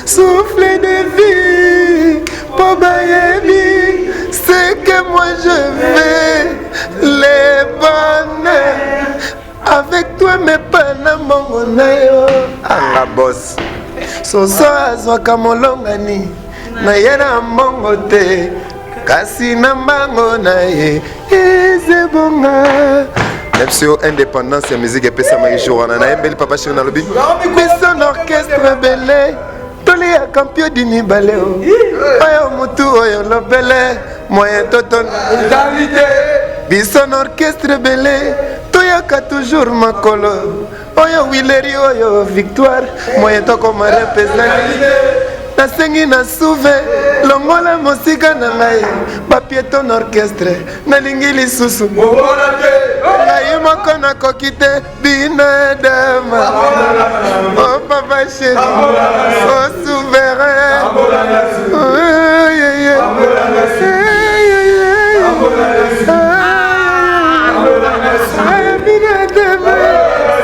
Souffle de vie po bayebi ce que moi je veux le bonheur avec toi mais pas na mbongo na yo anga boss soso azwaka molongani na ye na mbongo te kasi na mbango na ye ezebonga na biso yo indépendance ya musique epesamaki jour wana nayembeli papa sheri nalobi biso na orchestre ebele toliaka mpiodi mibale o oyo motu oyo lobele moyen toton biso na orchestre ebele toyaka toujours makolo oyo wileri oyo victoire moyen tokoma repesali nasengi na suve longola mosika na ngai bapieton orchestre nalingi lisusu ngai moko nakoki te binadama o oh, papa chéri o oh, souverain oh, yeah, yeah.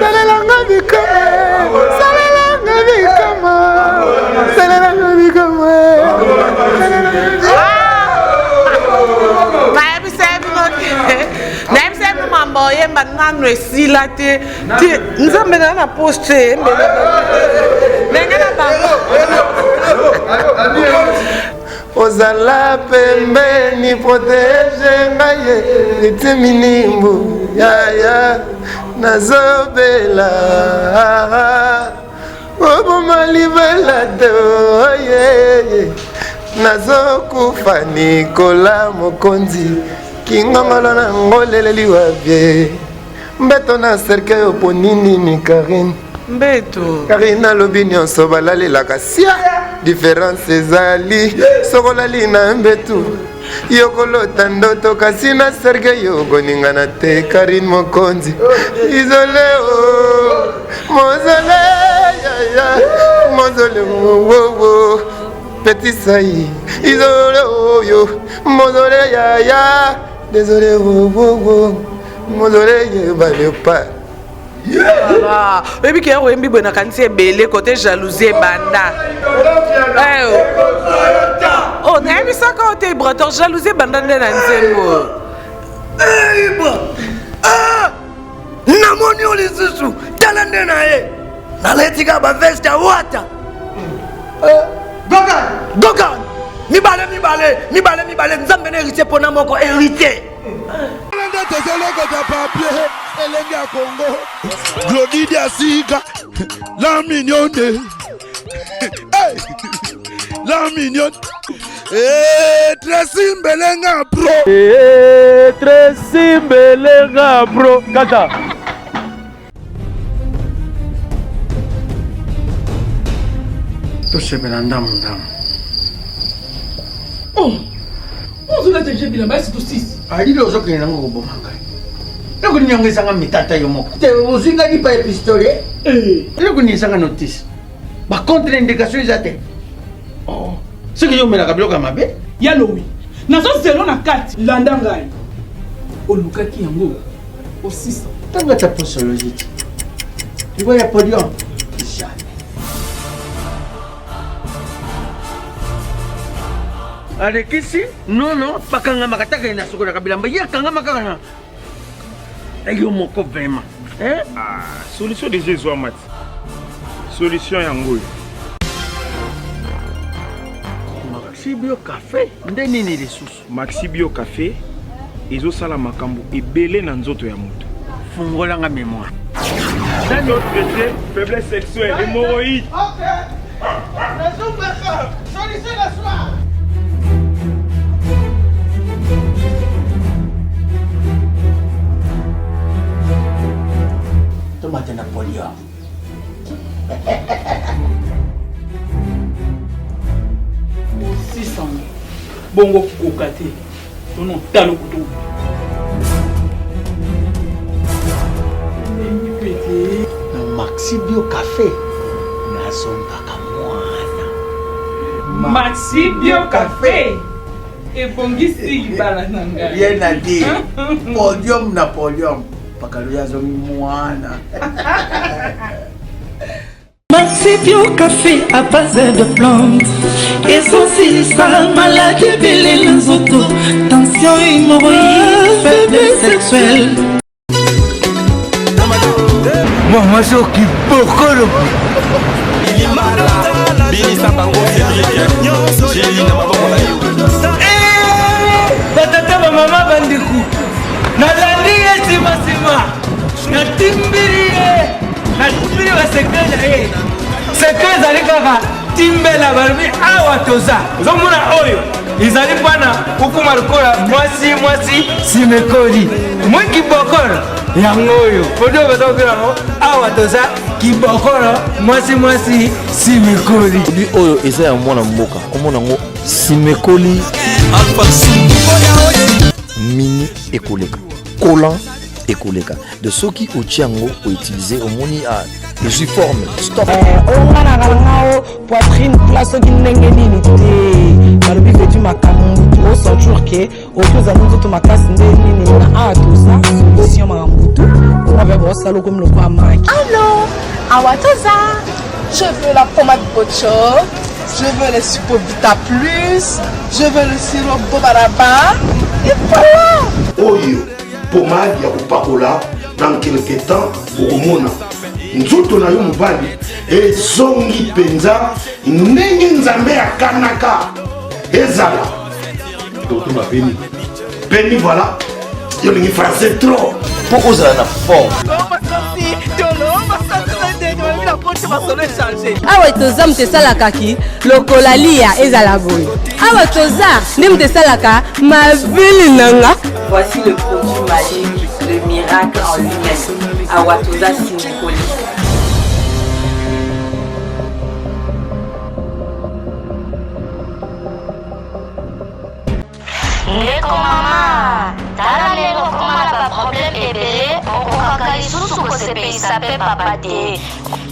Salelanga bikama salelanga bikama salelanga bikama nayebisa bino te nayebisa bino mamba oyemba nanu esila te te nzambe na na poste embele ndenge na bango Ozala pembeni protege ngai ete minimbu yaya nazobela oboma libela te oye nazokufa nikola mokonzi kingongolo na ngoleleli wabie mbeto na cercueil oponi nini karine mbeto karine alobi nyonso balalelaka sia diference ezali soko olali na mbetu yokolota ndoto kasi na cercueil yokoningana te karine mokonzi isole o mozole yaya mozole wowo petit sai isole oyo mozole yaya désolé wowowo mozole yeba leopard Voilà. oyebi ke oyembi boye nakanisi ebele kote jalousie ebanda eh, oh. oh nayebisaka yo te ibrator jalousie ebanda nde na nzembo eh, ibra ah! namoni yo lisusu tala nde na ye naleti kaka baveste ya wata eh, gogan gogan mibale mibale mibale mibale nzambe na héritier mpona moko héritier nde tozolokota papier elengi ya kongo glodi diasika la mignonne hey! la mignonne hey, eh, Tracy Mbelenga bro hey, eh, Tracy Mbelenga bro kaka tosepela ndambu ndambu oh ozolata je bilamba esi tosisi alili ozokende nango koboma ngai eloko nini yango ezanga mitata yo moko te ozwi ngai lipa ya pistolet eh. eloko nini ezanga notice bacontre indication eza te oh. soki yo omelaka biloko ya mabe ya lowi nazozelo na kati landa ngai olukaki yango osisa ntango ata posologie te liwa ya podium jamais alekisi nono bakangamaka taka ye na sokolaka bilamba ye akangama kaka na yo moko vraiment eh? ah, solution deja ezwama ti solution yango oyo maxi bio cafe nde nini lisusu Maxi Bio Cafe ezosala makambo ebele na nzoto ya moto. Fungola nga memoire. Traité faiblesse sexuelle, hémorroïde. Ok. Solution na soir. Tomate na polio. Osisanga. bongo koka te tono talo kutu na maxi bio cafe nazongaka mwana maxi bio cafe ebongisi libala na ngai rien à dire podium na podium pakalo yazongi mwana. Maxi Bio Café à base de plantes ezosilisa maladi ebele na nzoto tension hémorroïde faiblesse sexuelle Mama soki bokolo Binisa bango Cédric Gélie na maboko na yo batata bamama bandeko nalandi ye nsima natimbili ye natimbili basekre na ye sekre ezali kaka timbela balobi awa toza ozomona oyo ezali mpana okoma lokola mwasi mwasi simekoli mwi kibokolo yango oyo produit oyo baza kokela yango awa toza kibokolo mwasi mwasi simekoli produit oyo eza ya mwana mboka komona yango simekoli mini ekoleka collant ekoleka de soki otie yango outilize omoni ah, ezwi forme stop eh, oyo nga na nga o poitrine plat soki ndenge nini te balobi vetu makambo mutu osentir ke oki ozali nzoto makasi nde nini na awa toza solution makambo mutu onga mpe bosala okomi lokola maki allo awa toza je veux la pommade bocho je veux le supovita plus je veux le sirop bobaraba et voilà oyo pomade ya kopakola dans quelque temps okomona nzoto na yo mobali ezongi mpenza ndenge nzambe akanaka ezala totoma peni peni voilà yo olingi français trop mpo ozala na forme awa toza moto esalaka ki lokola liya ezala boye awa toza nde moto esalaka mabele na nga Voici le produit magique, le miracle en lui-même. Awatoza Sinikoli. Ndeko mama, tala ndenge okoma na ba problème ebele, okokaka lisusu kosepelisa pe papa te.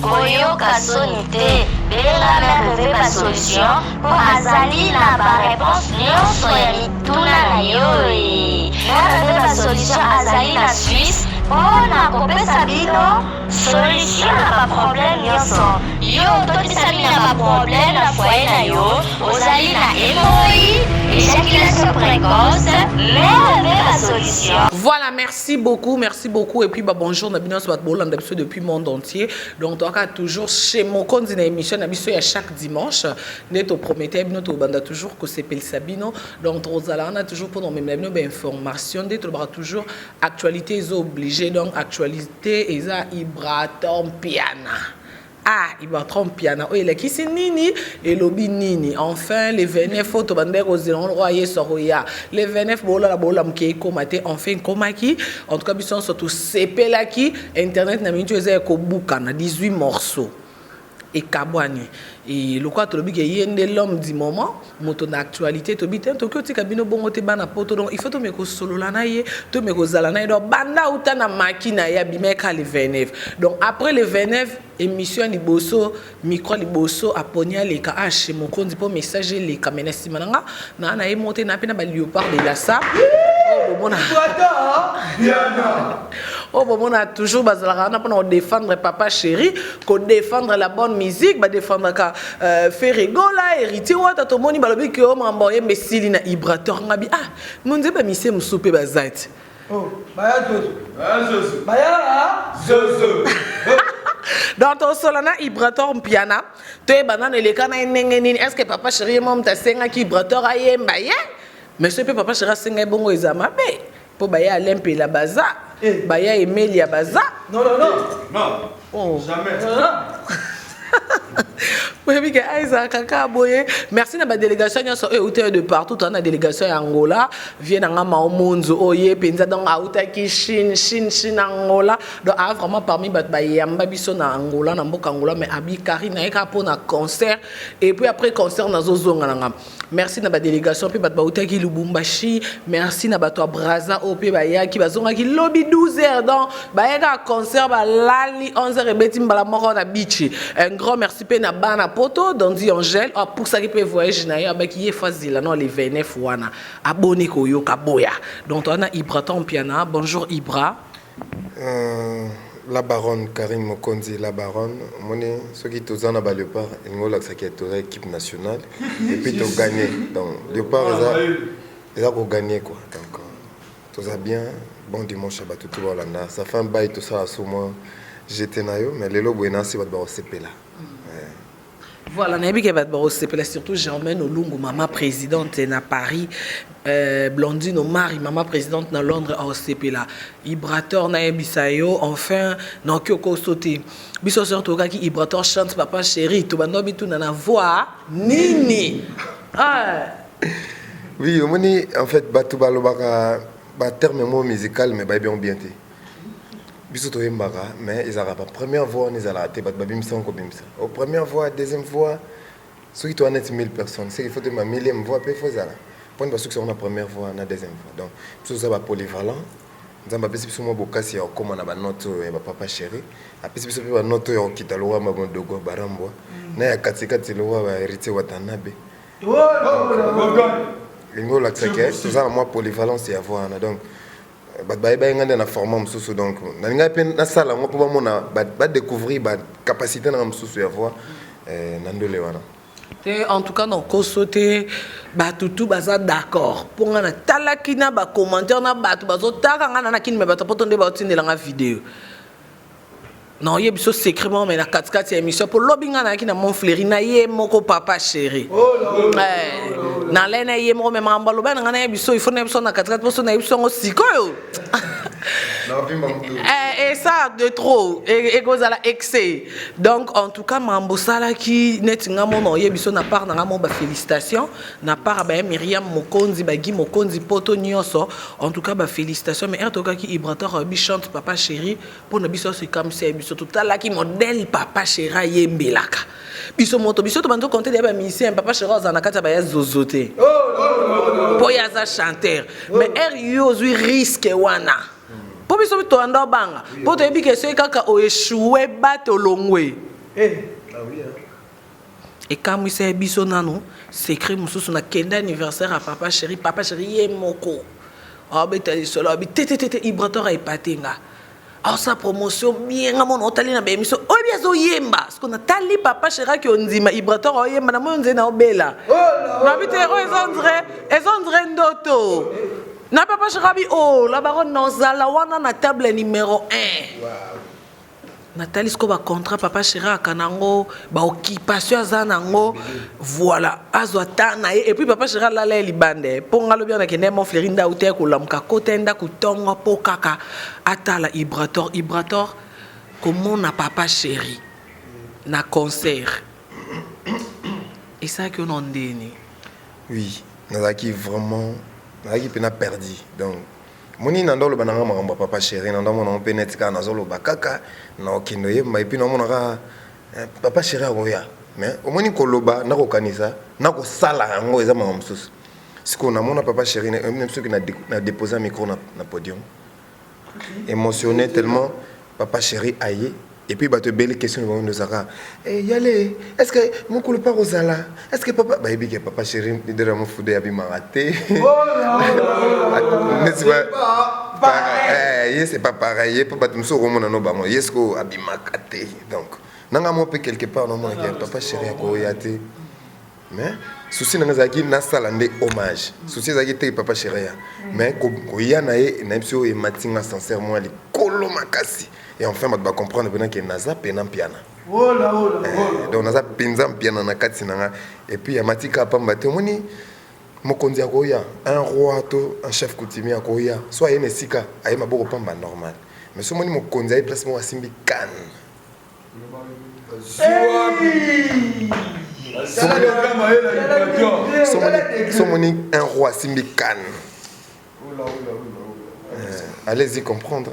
Koyoka soni te, benga mère Veba ba solution po azali na ba reponse nionso ya mituna na yo ee. Mère Veba solution azali na Suisse po na kopesa bino solution na ba problème nionso. Yo otondisami na ba problème na foyer na yo, ozali na hemorroïde, ejaculation precoce, mère Veba solution. Voilà, merci beaucoup, merci beaucoup. Et puis, bah, bonjour, na bino, bato bolanda biso depuis monde entier. Donc, toaka toujours chez Mokonzi na émission na biso ya chaque dimanche. Nde to promettait bino to banda toujours kosepelisa bino. Donc, tozala wana toujours pour nomemela bino ba information nde tolobaka toujours actualité eza obligé. Donc, actualité eza Ibrator Mpiana. Ah, Ibrator Mpiana oyo elakisi nini elobi nini enfin le 29 oyo tobandaki kozela ngo lokola yesu akoya le 29 bolala bolamuki ekoma te enfin ekomaki en tout cas biso nyonso tosepelaki internet na miniti oyo eza ya kobukana 18 morceaux ekabwani e lokola tolobi ke ye nde l'homme du moment moto na actualité tobi te toki otika bino bongo te bana poto donc il faut tomeka kosolola na ye tomeka kozala na ye donc banda auta na maki na ye abimaka le 29 donc après le 29 émission ya liboso micro ya liboso aponi aleka ashe mokonzi mpo message eleka me na nsima na nga naa na ye moko te naa mpe na ba léopard de la sa oyo bomona oyo bomona toujours bazalaka wana mpona kodefendre papa chéri kodefendre la bonne musique badefendraka euh, Ferre Gola héritier wata tomoni balobi ke o makambo oyemba esili na ibrator ngabi ah monze bamisie mosusu mpe baza ti oh, baya zozo baya zozo baya zozo donc tosola na ibrator mpiana toyeba nano eleka na ye ndenge nini est ce que papa chéri ye moko moto asengaki ibrator ayemba ye mais soki mpe papa chéri asenga ye bongo eza mabe mpo baya alain mpela baza eh. baya emelia baza non non non non oh. jamais oyebi ke ezalaka kaka boye merci na badélégation nyonso oyo euta de partout toza na délégation ya angola vie na nga mao monzo oyo ye mpenza donc autaki chine chine chine angola donc aa vraiment parmi bato bayamba biso na angola na mboka angola mais abi kari na ye kaka mpo na concert et puis après concert nazozonga na nga Merci na ba delegation pe bato bautaki Lubumbashi, merci na bato ya Brazza oyo pe bayaki bazongaki lobi 12h donc bayaka concert balali 11h ebeti mbala moko na beach. Un grand merci pe na bana poto Dondi Angèle apusaki pe voyage na ye abaki ye fazila no le 29 wana aboni koyoka boya. Donc toza na Ibra Tampiana, bonjour Ibra. Euh, La baronne Karine Mokonzi, la baronne, omoni soki toza na ba Leopard elingi olakisa ke toza équipe nationale et puis to gagner. Donc Leopard eza eza ko gagner quoi. Donc toza bien, bon dimanche à bato tout balanda. Ça fait un bail tosala so moi j'étais na yo mais lelo boye nasi bato bakosepela. Voilà, nayebi ke bato bakosepela, surtout Germaine Olungu, mama présidente na Paris, Blandine Omari, mama présidente na Londres, aosepela. Ibrator nayebisa yo, enfin naoki okoso te. Biso sor tokaki Ibrator chante papa chéri, tobanda bituna na voix nini? Ah. Oui, omoni en fait bato balobaka ba terme mot musical mais bayebi yango bien te. Biso toyembaka mais ezalaka ba première voix wana ezalaka te, bato babimisa yango kobimisa. O première voix, deuxième voix, soki toza neti 1000 personnes, c'est qu'il faut toyemba millième voix mpe faut ezala mponi basukisa yango na première voix na deuxième voix. Donc biso toza bapolyvalent. Nzambe apesi biso mwa bokasi ya kokóma na banote oyo ya bapapa chéri, apesi biso mpe banote oyo ya kokita lokwa bamodogo barambwa na ya katikati lokwa ba Héritier Watanabe. Lingi olakisa ke toza na mwa polyvalence ya voix wana. Donc bato bayeba nga nde na format mosusu, donc nalingai mpe nasala yango mpo bamona, badécouvrir bacapacité nanga mosusu ya voix na ndole wana. Te, en tout cas nakoso te, bato tu baza d'accord mpo nga natalaki na bacommentaire na bato bazotaka nga na nakini me bato poto nde baotindelanga video. Naoyebi biso secret moko me na katikati ya émission, mpo lobi nga nayaki na Montfleury na ye moko papa chéri, nalai na ye moko me makambo aloba na nga nayebi biso, il faut nayebi biso na katikati mpo so nayebi biso yango sikoyo. Et ça de trop ekozala excès. Donc en tout cas makambo osalaki neti nga mona oyebi biso na part na nga mo bafélicitation na part baya Miriam Mokonzi, bagi Mokonzi poto nyonso, en tout cas bafélicitation. Mais ere tokaki Ibrator oyebi chante papa chéri, mpona biso nyonso ekamwisa ye. Biso totalaki modèle papa chéri ayembelaka biso moto, biso tobandi okonte deya bamusicien. Papa chéri azala na kati ya baya zozo te mpo ye aza chanteur, mais ere yo ozwi risque wana mpo biso toyanda obanga mpo toyebi ke soki kaka oéchouer bato olongwe. Ekamwisa ye biso nano secret mosusu. Nakende anniversaire ya papa chéri, papa chéri ye moko aobeta lisolo, abi tetetete Ibrator aepate nga, aosala promotion bien. Nga mona otali na baémission oyebi azoyemba parce que natali papa chéri aki ondima Ibrator aoyemba na moi onzee na obela nabi te oyo eza ondire ndoto na papa chéri abi o la baronne nozala wana na table numéro 1. Natali sikoyo bacontrat papa chéri aka nango, baoccupation aza nango, voilà, azwa ta na ye. Et puis papa chéri alala ye libanda mpo nga alobi anakende Montfleury ndau te, kolamuka kota ye ndako ntongo mpo kaka atala Ibrator. Ibrator komona papa chéri na concert esalaki yo na ndeni? Oui, nazalaki vraiment, nazalaki mpena perdu. Donc moni na ndo oloba nanga makambo ya papa chéri na ndo amona mpe neti kaka nazoloba kaka na okende oyemba et puis naomona kaka papa chéri akoya. Mais omoni koloba na kokanisa na kosala yango eza makambo mosusu. Sikoyo namona papa chéri soki na déposa micro na podium, émotionné tellement papa chéri aye. Et puis bato ebele, question na bango nde ozalaka yale, est ce que mokolo mpa kozala, est ce que papa bayebi ke papa chéri leader ya mofude abimaka te neti ye, c'est pas pareil. Ye mpo bato mosusu okomona no bango, ye sikoyo abimaka te. Donc nanga mo mpe quelque part naomonaka papa chéri akoya te, mais souci nanga ezalaki nasala nde hommage. Souci ezalaki te papa chéri ya, mais koya na ye nayebi so oyo emati nga sincèrement likolo makasi. Et enfin bato bacomprendre mpena ke naza pena mpiana, donc naza mpenza mpiana na kati na nga. Et puis amati kaka pamba te. Omoni mokonzi akoya, un roi to un chef coutumier akoya, so aye na esika aye maboko pamba, normal. Mais so omoni mokonzi aye place moko asimbi kane, so omoni un roi asimbi kane, allez-y comprendre.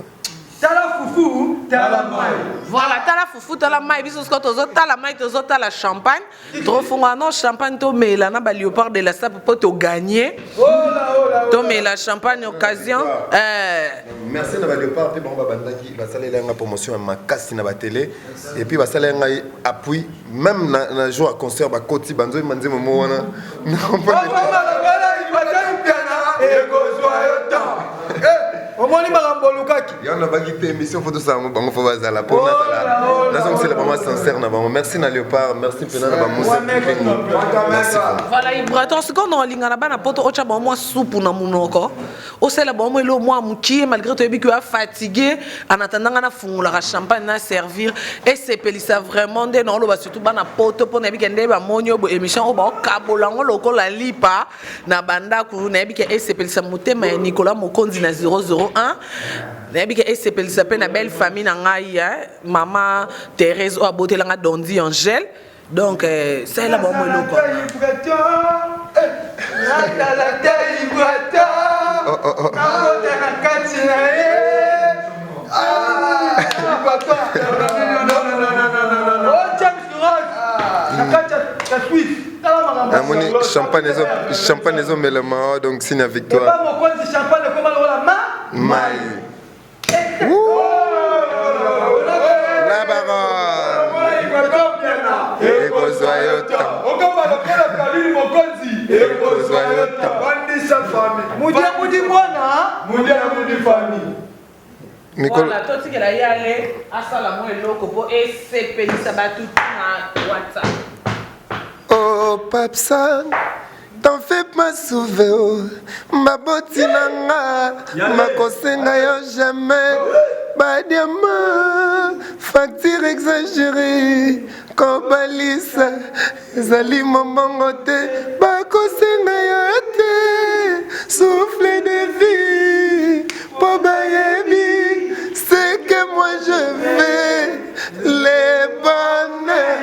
Tala fufu, tala mai. Voilà, tala fufu, tala mai. Biso sikoyo tozotala mai, tozotala champagne, tofungola no champagne, tomela na baléopard de la sape mpo togagner, tomela champagne occasion. Merci na baléopard mpe bango babandaki basalela yanga promotion ya makasi na batele et puis basalela ngai appui même na jour ya concert, bakoti banzoyemba nzembo mo wana. Ekozwa yo temps. Omoni makambo olukaki. Yango nabaki te émission fo tosala yango bango fo bazala mpo nazala nazongisela bango sincère na bango. Merci na Léopard, merci mpena na bamusa. Merci. Voilà, Ibrator, sikoyo na olinga na bana poto otya bango mwa supu na monoko, osala bango mwa eloko mwa mokie malgré toyebi ke oya fatigue en attendant nga nafungolaka champagne na servir esepelisa vraiment nde naoloba surtout bana poto mpo nayebi ke nde bamoni oyo bo émission oyo baokabola yango lokola lipa na bandako nayebi ke esepelisa motema ya Nicolas Mokonzi na 001 nayebi ke esepelisa mpe na belle famille na ngai eh, mama Thérèse oyo abotela nga Dondi Angèle donc eh, salela bango mwa eloko wana. Nakota na kati na ye. Oh, James Ross, na kati ya Suisse. Namoni champagne ezo champagne ezomelama awa donc signe ya victoire. Epa mokonzi champagne ekoma lokola ma mai. La baronne ekozwa yo temps. Okoma lokola Kalili mokonzi ekozwa yo temps. Bandisa famille. Mudia mudi mwana. Mudia mudi famille. Mikolo Voilà, totikela ye ale asala mwa eloko mpo esepelisa bato na WhatsApp. Oh papsan t'en fais pas souve oh. Baboti na nga bakosenga yo jamais badiama facture exagérée kobalisa ezali mombongo te bakosenga yo te souffle de vie mpo bayebi ce que moi je veux le bonheur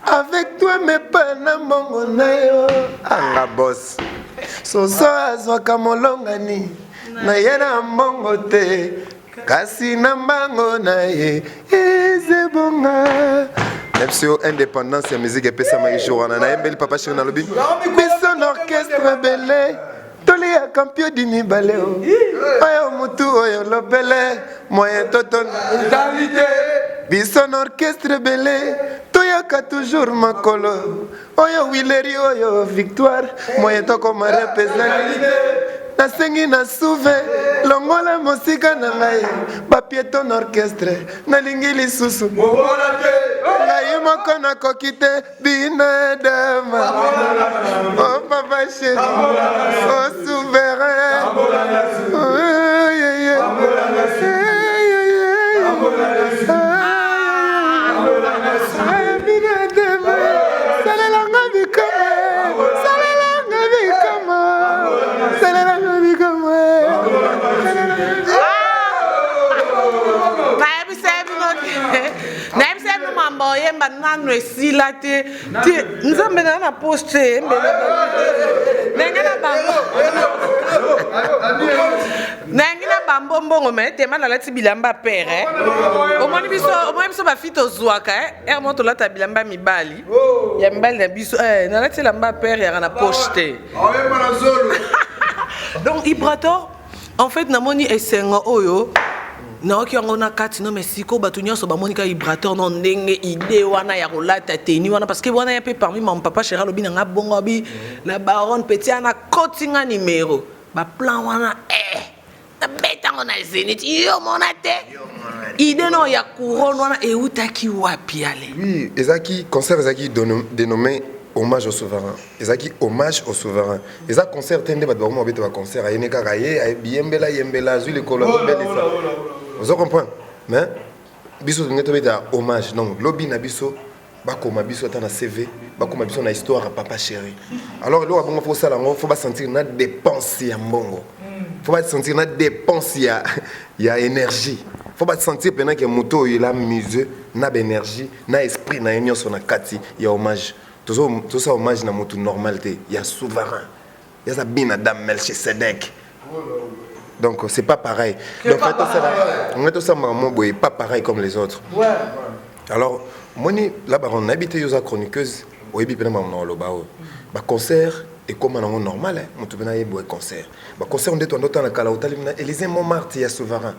avec toi mais pas na mbongo na yo anga boss soso azwaka molongani na ye na mbongo te kasi na mbango na ye ezebonga na biso yo indépendance ya musique epesamaki jour wana nayembeli papa chéri nalobi biso na orchestre ebele toliaka mpiodi mibale o oyo mutu oyo lobele moyen totonda biso na orchestre ebele toyaka toujours makolo oyo wileri oyo victoire moyen tokoma rep ezali nasengi na suve longola mosika na ngai bapieton orchestre nalingi lisusu ngai moko nakoki te binadama o oh, papa chéri o oh, souverain oh, yeah, yeah. Salelanga bikamwa, salelanga bikamwa, salelanga bikamwa. Nayebisa bino te, nayebisa bino mamba oyemba nanu esila te. Te nzambe na na poste mbele ndenge na bango. Nayangi na bambo mbongo me tema nalati bilamba pere eh. Omoni biso omoni biso bafi tozwaka eh. Heure moko tolata bilamba mibali oh. ya mibali na biso eh, nalati elamba pere yaka na poche te. Donc Ibrator en fait namoni esengo oyo nayoki yango na kati no mais sikoyo bato nyonso bamoni kaka Ibrator no ndenge idée wana ya kolata teni wana parce que wana ya mpe parmi mama papa chéri alobi na nga bongo abi la baronne petit ana koti nga numero Ba plan wana eh nabeta yango na zenith yo mona te idée no ya couronne wana eutaki wapi ale Oui, ezalaki concert ezalaki dénommé hommage au souverain. Ezalaki hommage au souverain. Eza concert te nde bato bakoma kobeta ba concert ayene kaka ye ayebi yembela yembela azwi likolo azobelisa. Ozo comprendre? Mais biso tolingi tobeta hommage donc lobi na biso bakoma biso ata na CV bakoma biso na histoire ya papa chéri alors eloko ya bongo fo osala yango fo basentir na dépense ya mbongo fo basentir na dépense ya, ya énergie fo basentir mpena ke moto oyo ela musée na baénergie na esprit na ye nyonso na kati ya hommage tozosala hommage na motu normal te ya souverain yaza bin adam melchisedek donc c'est pas pareil donc ngai tosala makambo boye pas pareil comme les autres ouais. alors moni la baronne nayebi te yo oza chroniqueuse oyebi mpena makambo na oloba oyo baconcert ekóma nango normal moto mpena ayebi boye concert baconcert nde toando otala kala otali na élysée montmartre ya souverain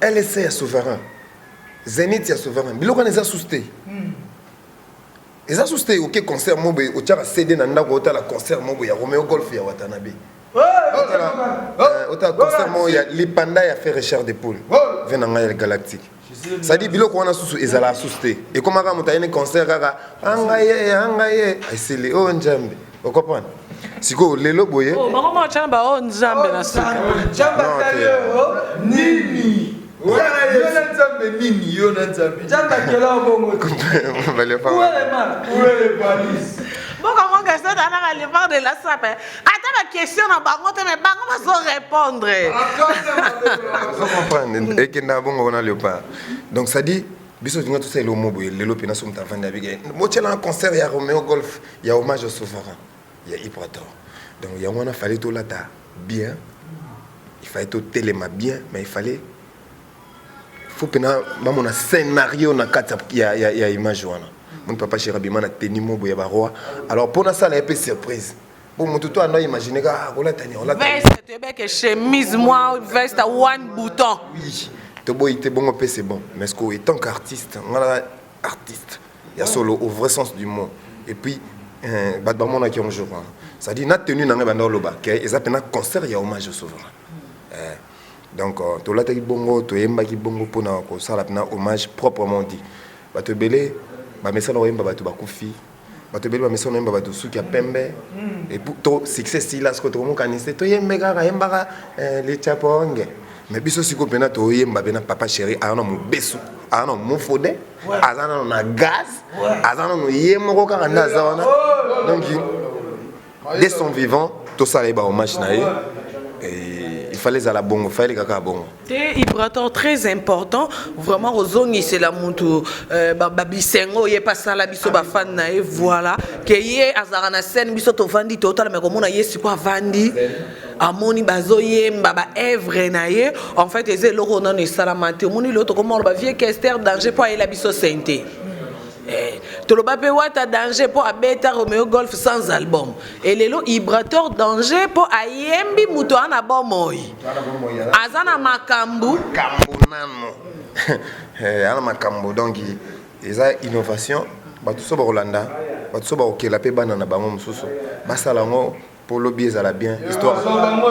lsc ya souverain zénith ya souverain biloko wana eza susu te eza susu te oke concert mo boye otyaka cd na ndako otala concert mo boye ya romeo golf ya watanabe Otala concert moko ya lipanda ya Ferre Chair de Poule. Ve na ngai ya Galactique. C'est-à-dire biloko wana susu ezalaka susu te. Ekomaka moto ayeni concert kaka anga ye anga ye esili oh Nzambe. Ocomprendre? Sikoyo lelo boye. Oh, bango moko tshana ba oh Nzambe na suka. Nzambe atali yo nini? Yo na Nzambe nini? Yo na Nzambe. Nzambe akela bongo. Bokango question tana le part de la sape. Ata ba question na bango te mais bango bazo répondre. Ozo comprendre ekenda bongo wana léopard. Donc ça dit biso tolinga tosala eloko moko boye lelo mpena so moto avandi abike botyela concert ya Romeo Golf ya hommage au souverain ya Ibrator. Donc yango wana fallait tolata bien, il fallait totelema bien, mais il fallait faut mpena bamona scénario na kati ya, ya, ya image wana. Moni papa chéri abima na tenue moko boye ya baroi. Alors mpo nasala ye mpe surprise po moto to ando imagine kaka akolata nini, akolata nini. Veste toyebeke chemise mwa veste one bouton. Oui, toboyi te bongo mpe c'est bon. Mais ce que étant qu'artiste, nga na artiste ya solo au vrai sens du mot. Et puis euh, bato bamonaki yango jour wana. C'est-à-dire na tenue na ngai banda oloba ke eza mpena concert ya hommage au souverain. Eh, donc euh, tolataki bongo, toyembaki bongo mpona kosala mpena hommage proprement dit. Bato ebele bamesana koyemba bato bakufi, bato ebele bamesana koyemba bato suki ya pembe. Et puis to succès sila sikoyo tokomokanisa toyembe kaka yembaka eh, lichaponge. Mais biso sikoyo mpena toyemba mpena papa chéri aza na mobesu, aza na mofode, aza nano na gaz, aza nano ye moko kaka nde aza wana. Donc dès son vivant tosala ye ba hommage na ye. Et il fallait ezala bongo, fallait kaka bongo. Te Ibrator très important vraiment kozongisela mutu euh, babisengo ye pasala biso bafan na ye voilà ke ye azalaka na scène biso tovandi totala me komona ye sikoyo avandi amoni bazoyemba ba œuvre na ye en fait eza eloko nano esalama te omoni lelo tokomona ba vieux Kester danger mpo ayela biso sente. Eh, toloba mpe wata danger mpo abeta Romeo Golf sans album e lelo Ibrator danger mpo ayembi moto aza na bomoi aza na makambo makambo nano aza na makambo donc eza innovation bato so bakolanda bato so bakokela mpe bana na bango mosusu basala yango mpo lobi ezala bien histoire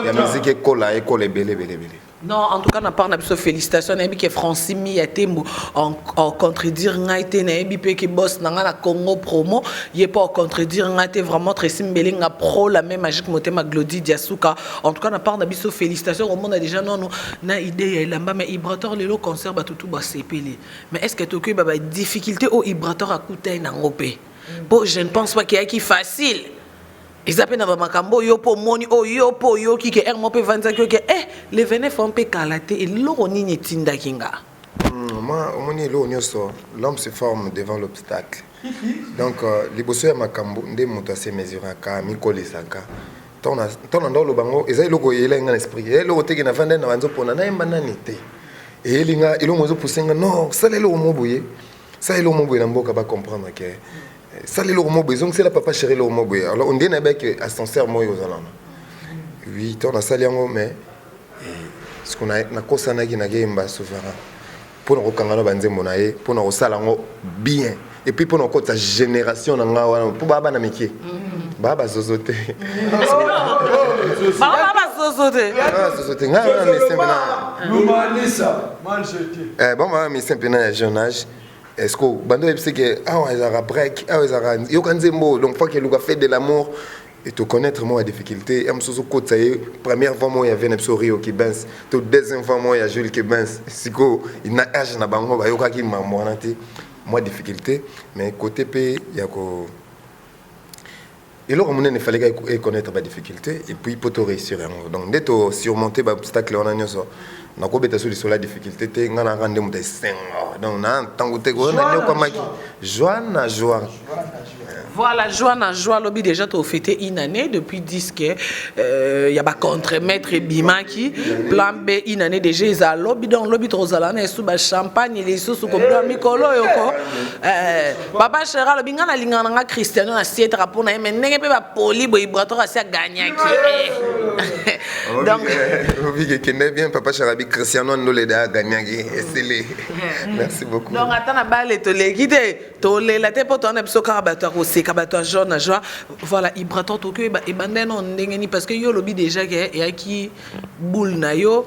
ya musique ekola ekola ebele ebele ebele. Non, en tout cas, na part na biso félicitations nayebi ke Francis Miya Tembo en, en contredire ngai te nayebi pe ke boss na ngai na Congo promo ye pas en contredire ngai te vraiment Tracy Mbelenga pro la même magique motema Glody Diasuka. En tout cas, na part na biso félicitations omona déjà non na idée ya elamba mais Ibrator lelo concert batutu ba sepeli. Mais est-ce que tokoki ba ba difficulté au Ibrator akutai nango pe? Po je ne pense pas qu'il y a qui facile. Eza pe na ba makambo oyo yo pe omoni oyo yo pe oyoki ke heure moko pe evandisaki yo ke eh le 29 wana pe kala te eloko nini etindaki nga? Moi omoni eloko nioso l'homme se forme devant l'obstacle donc liboso ya makambo nde moto a se mesuraka amikolisaka tango na oloba yango eza eloko eyelaki nga na esprit eza eloko te ke navandaki na banzi opona nayemba nani te eyeli nga eloko moko ezo pousser nga non sala eloko moko boye sala eloko moko boye na mboka ba comprendre ke Sala eloko moko boye, zongisela papa chéri eloko moko boye. Alors on dirait nayebaki que ascenseur moko ekozala wana. Oui, ntango nasali yango mais ce qu'on a nakosanaki nakeyemba souverain mpo na kokanga na banzembo na ye mpo na kosala yango bien et puis mpo na kokotisa génération na ngai wana mpo baa bana mike baa bazozo te baa bazozo te bazozo te ngai wana messin mpena bon baa messin mpena ya jeune âge. Est-ce que bando oyebisi ke awa ezalaka break, awa ezalaka yoka nzembo, donc faut que luka fait de l'amour et te connaître moi difficulté ya mosusu okotisa ye première fois moi ya vie na biso Rio Kibens to deuxième fois moi ya Jules Kibens sikoyo na âge na bango bayokaki mambo wana te moi difficulté mais côté pe ya ko eloko monene fallait ka connaître ba difficulté et puis po to réussir yango donc nde to surmonter ba obstacle wana nyonso nakobeta so lisolo ya difficulté te ngai naka nde moto esengo donc na ntango te koyo nanyokwamaki joie na joie. Voilà, joie na joie lobi déjà to fêter une année depuis disque euh, ya ba contremaître ebimaki plan B une année déjà eza lobi donc lobi tozala na esu ba champagne lisusu kobima mikolo oyo ko Eh, papa chera alobi ngai nalingaka na ngai cristiano na sietaka mpo na ye mai ndenge mpe bapoli boye ibrator asi aganyaki eh. Donc obiki ekende bien papa chera abi cristiano andoleda aganyaki esili. Merci beaucoup. Donc ata na bale toleki te tolela te mpo towana biso kaka bato ya koseka bato ya joie na joie. Voilà, Ibrator, tokoki oyeba ebanda nano ndenge nini? Parce que yo olobi déjà ke eyaki boule na yo,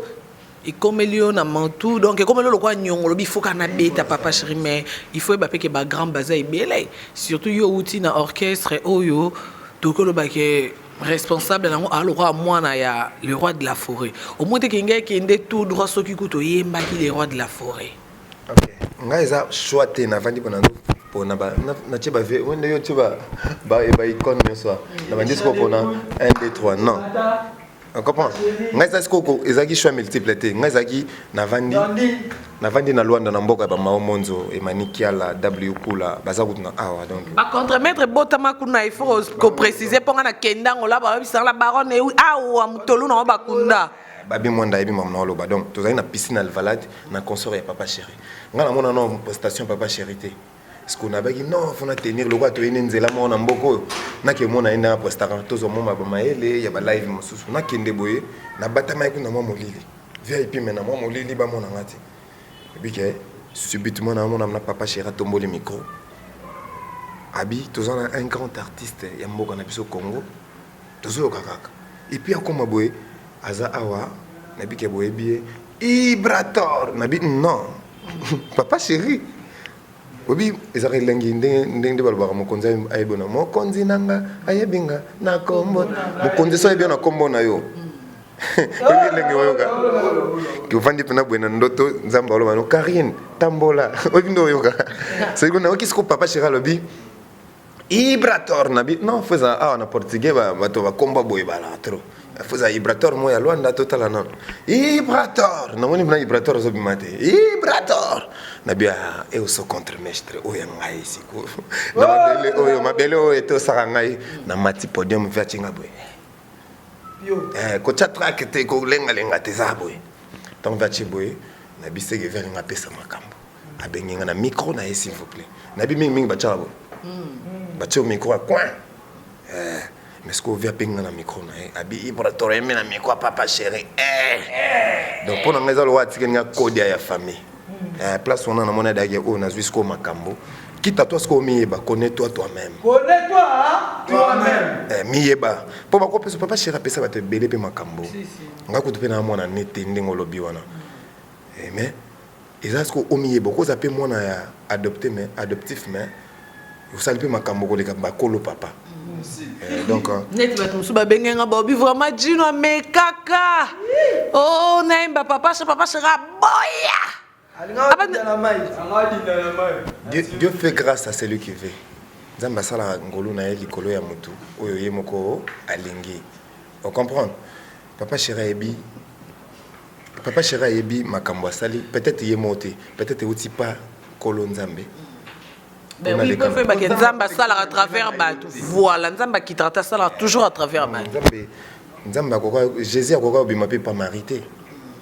ekomeli yo na mantu, donc ekomeli yo lokola niongo. Olobi il faut kaka nabeta papa chéri, mais il faut yeba mpe ke bagrand baza ebele, surtout yo outi na orchestre oyo tokoki oloba ke responsable nango alokola mwana ya le roi de la forêt. Omoi te kenge ekende tout droit soki kutu oyembaki le roi de la forêt. Ngai eza choix te. Navandi mpona mpona natie bavie wende yo tie baicone nyonso na bandi sikoyo mpona 1 2 3. Non, comprend ngai eza sikoyo ezalaki choix multiple te. Ngai ezalaki navandi na Lwanda, na mboka ya bamao Monzo, Emani Kiala, W Kula, baza kutu na awa, donc Bacontremaître botama kuna, il faut koprécise mpo nga na kendango la bayebisanga la baronne awa motolu nango bakunda. Babi Mwanda ayebi mamu na oloba. Donc tozali na piscine Alvalade na concert ya papa chéri. Ngai namona no prestation papa chéri te, parce que nabaki non, faut na tenir lokola toyei nzela moko na mboka oyo. Nakemona ye ndenge aprestaka, tozwa mwa bamayele ya balive mosusu. Nakende boye, nabatamaki kuna mwa molili VIP, me na mwa molili bamonanga te. Ebike subitement namona na papa chéri atomboli micro, abi toza na un grand artiste ya mboka na biso Congo, tozoyoka kaka et puis akóma boye, aza awa. Nabike boyebi ye, Ibrator. Nabi non, papa chéri obi ezalaka elengi ndenge nde balobaka mokonzi ayebi na mokonzi na nga, ayebi nga na kombo. Mokonzi so ayebi yo na kombo na yo, oyebi elenge oyoka ovandi mpena boye na ndoto, Nzambe aloba no Karine tambola, oyebi nde oyoka soki nayoki siko papa chéri alobi Ibrator. Nabi non, faut ezala awa na portugais, bato bakomba boye balaka trop. Faut ezala Ibrator moko ya Lwanda. Totala nano Ibrator, namoni mpena Ibrator azobima te. Ibrator, nabi eu sou contremaître oyo ya ngai sikoyo na mabele oyo, mabele oyo etosaka ngai. Namati podium, vi atinga boye, kotya trac te, kolengalenga te, eza boye. Ntango vi atie boye, nabi seke vi alinga apesa makambo, abengi nga na micro na ye, s'il vous plaît. Nayebi mingimingi batiaka boye, batie micro ya coin, mais sikoyo vi abengi nga na micro na ye, abi Ibrator yembi na micro ya papa chéri. Donc mpo na ngai eza lokola atikeli nga kodia ya famille. Place wana namoni adaki oyo nazwi sikoyo makambo. Kita toi sikoyo miyeba, connais toi toi-même. Connais-toi toi-même. Miyeba mpo bakopesa papa chéri apesa bato ebele mpe makambo. Nga kutu mpe na mwana nete ndenge olobi wana, mais eza sikoyo omiyeba. Okoza mpe mwana ya adopté, mais adoptif, mais osali mpe makambo koleka bakolo papa. Donc neti bato mosusu babengenga baobi vraiment Jino amekaka o nayemba papa papa chéri aboya. Dieu, Dieu fait grâce à celui qui veut. Nzambe asalaka ngolu na ye likolo ya motu oyo ye moko alingi. Ocomprendre, papa chéri ayebi, papa chéri ayebi makambo asali. Peut-être ye moko te, peut-être euti pa kolo Nzambe. Ben oui, po oyebake Nzambe asalaka à travers bato. Voilà, Nzambe akitaka te, asalaka toujours à travers bato. Nzambe, Nzambe akoka, Jésus akoka obima mpe pa Marie te,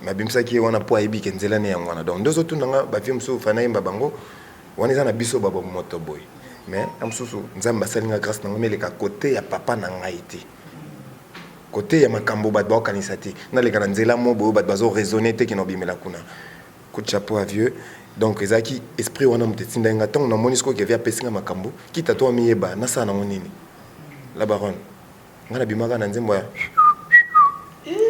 mais abimisaki ye wana mpo ayebi ke nzela ne yango wana. Donc nde ozotuna bavie mosusu fana yemba bango wana, eza na biso babo moto boye, mais ya mosusu Nzambe asali nga grâce nango meleka kote ya papa na ngai te, kote ya makambo bato baokanisa te, naleka na nzela mo boye bato bazoraisonne te kena obimela kuna. Coup de chapeau à vieux. Donc ezalaki esprit wana moto etindaki nga. Ntango namoni sikoyo kevi apesi nga makambo, kita to amiyeba, nasala nango nini? La baronne, nga nabimaka na nzembo ya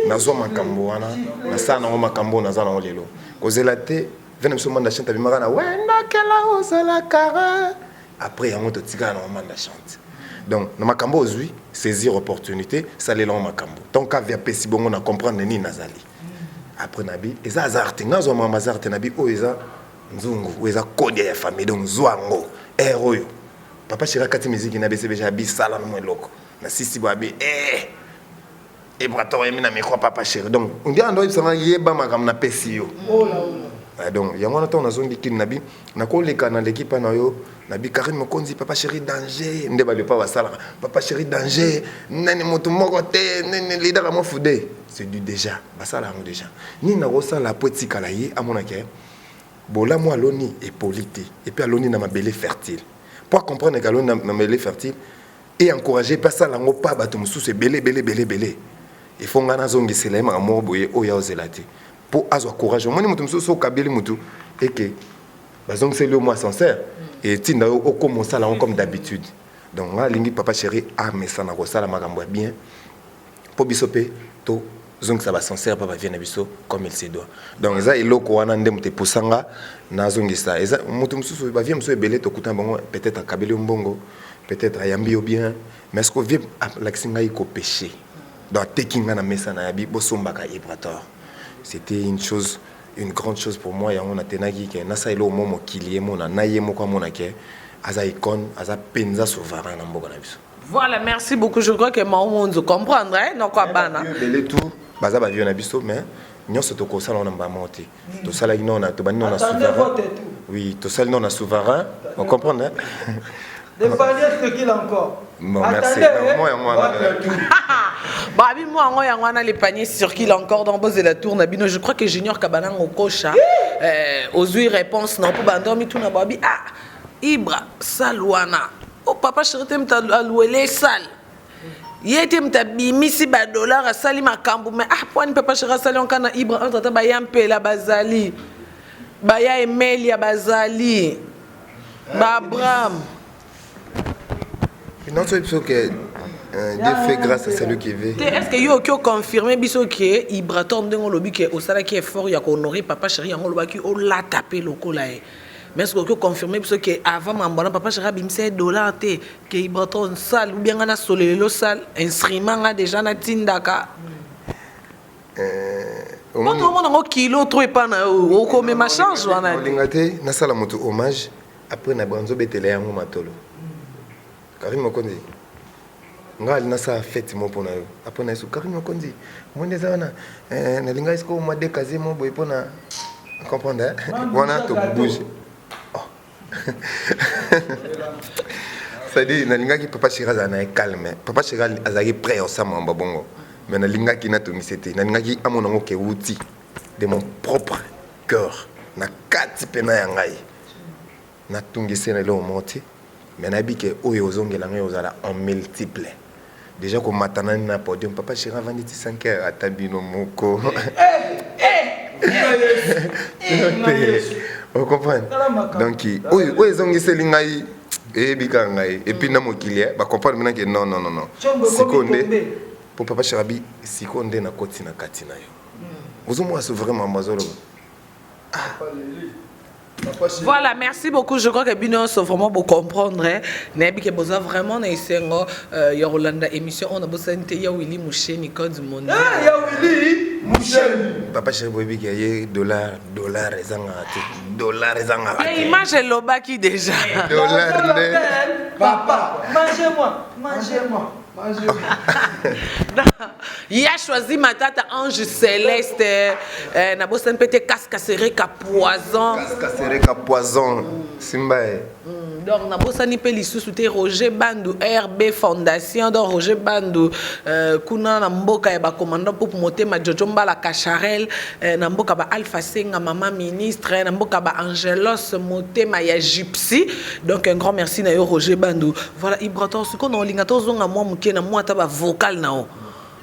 nazwa makambo wana, nasala nango makambo oyo naza nango lelo. Kozela te ve na biso Manda Chante abimaka na wendakela ozalaka, après yango totikala nango Manda Chante. Donc na makambo ozwi, saisir opportunité, salela yango makambo. Tant kavi apesi bongo, na comprendre nini nazali. Après nabi eza hasard te, nga azwa makambo hasard te. Nabi oyo eza nzungu, oyo eza kodia ya famille, donc zwa yango. Aire oyo papa chéri akati miziki na BCBG, abi sala na mwa eloko na sisi bo, abi eh Ibrator oyembi na micro papa chéri. Donc ndi ando oyebisanga yeba makambo napesi yo. Donc yango wana ntango nazongi kini, nabi nakoleka naleki mpa na yo, nabi Karine Mokonzi, papa chéri danger, nde balepa basalaka papa chéri danger nani motu moko te nini leader ya mofude, c'est du déjà, basala yango déjà. Nini nakosala po etikala ye amonake bolamu aloni epoli te, et puis aloni na mabele fertile, po acomprendre ke aloni na mabele fertile et encourager mpe asala yango pa bato mosusu ebele ebele ebele ebele. Il faut ngai nazongisela ye makambo moko boye oyo aozela te mpo azwa courage. Omoni moto mosusu okabeli motu eke bazongiseli yo mwa ascenseur, etinda yo okoma osala yango comme d'habitude. Donc nga alingi papa chéri amesana kosala makambo ya bien mpo biso mpe tozongisa basancerre mpa bavie na biso comme il se doit. Donc eza eloko wana nde moto epusa nga nazongisa. Eza moto mosusu, bavie mosusu ebele tokutana bango, peut-être akabeli yo mbongo, peut-être ayambi yo bien, mais ce que vie alakisi ngai kopêcher, donc ateki nga na mesa na yabi bosombaka Ibrator, c'était une chose, une grande chose pour moi. Yango natenaki ke nasala eloko mo mokili emona na ye moko amona ke aza icône, aza mpenza souverain na mboka na biso. Voilà, merci beaucoup. Je crois que Maomonzo comprendre, hein, non quoi bana. Ebele tout baza bavie na biso, mais nyonso tokosala wana mbama te. Tosalaki nano na tobandi nano na souverain. Oui, tosali nano na souverain, on comprend, hein? Le panier circule encore. Bon, merci. Attendez, moi yango wana. Babi moi yango yango wana, les paniers circulent encore dans bozela tour na bino. Je crois que Junior Kabanango Kosha ozui réponse na po bandomi tuna babi ah Ibra sal wana. Oh papa chéri te mutu alouele sal. Ye te mutu abimisi ba dollar asali makambo, mais ah poani papa chéri asali onka na Ibra entre ata baya mpela bazali. Baya Emelia bazali. Ba Abraham. Non, c'est biso que Dieu fait grâce à celui qui veut. Te, est-ce que yo oki oconfirme biso ke Ibrator ndenge olobi ke osalaki effort ya kohonorer papa chéri, yango olobaki olata mpe lokola ye, mais est-ce que oki oconfirme biso ke avant mambo wana papa chéri abimisa ye dollar te ke Ibrator sale ou bien nga nasolela elo sale instrument nga déjà natindaka po tomona yango kilo to epa na yo okomema charge wana te? Olinga te nasala moto hommage, après na banzobetela yango matolo. Karine Mokonzi, nga ali nasala fête mo mpona yo, après na yesu Karine Mokonzi monde eza wana, nalingai sikoyo mwa de casier mo boye mpona comprendre, hein? Wana tobouge. Oh. C'est-à-dire nalingaki papa chéri azala na ye calme. Papa chéri azalaki prêt osala makambo bongo, mais nalingaki natongisa te, nalingaki amona yango ke wuti de mon propre cœur, na kati mpena ya ngai. Natungisi na eloko moko te, mais nayebi ke oyo ozongela ngai ozala en multiple. Déjà komata nani na podium, papa chéri avandi ti 5 heures, ata bino moko ocomprendre. Donc oyo oyo ezongiseli ngai eyebi kaka ngai et puis na mokili bacomprendre mina ke non, non, non, non, sikoyo nde po papa chéri abi sikoyo nde nakoti na kati na yo, ozomona souverain mambo azoloba. Voilà, merci beaucoup. Je crois que bino so vraiment pour comprendre. Hein. Nayebi ke boza vraiment na esengo ya Rolanda émission on a bosani te ya Willy Musheni code mondial. Eh, ya Willy Musheni. Papa chéri boyebi ke ye dollar dollar ezangaka te. Dollar ezangaka te. Image elobaki déjà. Dollar nde. Papa, mangez-moi, mangez-moi. Il a choisi Matata Ange Céleste, nabosani mpe te Kaskasereka Poison. Kaskasereka Poison Simba ye. Donc nabosani mpe lisusu te Roger Bandu RB Fondation. Donc Roger Bandu, kuna na mboka ya bacommandant Pupu Motema Jojo Mbala Kacharel, na mboka ba Alpha Senga mama ministre, na mboka ba Angelos Motema ya Gypsy. Donc un grand merci na yo Roger Bandu. Voilà Ibrator, sikoyo na olinga tozonga mwa moke na mwa ata bavocal na yo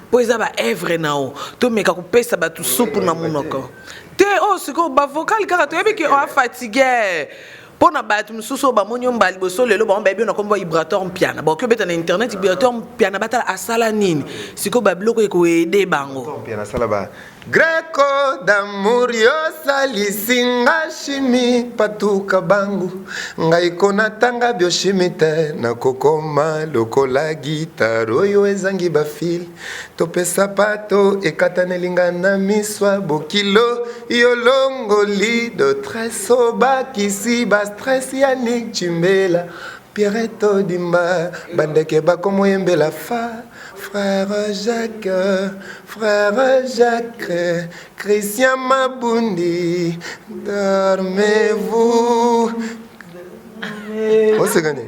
mpo eza baevre na yo, tomeka kopesa bato supu na monoko te. Oyo sikoyo bavocal kaka toyebi ke oa fatigue mpo na bato mosusu oyo bamoni yo mbala liboso lelo, bango bayebi yo na kombo Ibrator Mpiana. Bakoki obeta na internet Ibrator Mpiana, batala asala nini. Sikoyo babiloko ekoede bango. Mpiana asala ba Greco d'amour, yosalisi nga shimi patuka bangu ngai konatanga bioshimi te, nakokoma lokola gitare oyo ezangi bafile topesa pato ekataneli nga na miswa bokilo yolongoli dotres obakisi bastress Yanik Chimbela Pierrette Odimba bandeke bakomoyembela fa Frère Jacques, frère Jacques, Christian Mabundi, dormez-vous. Osegani.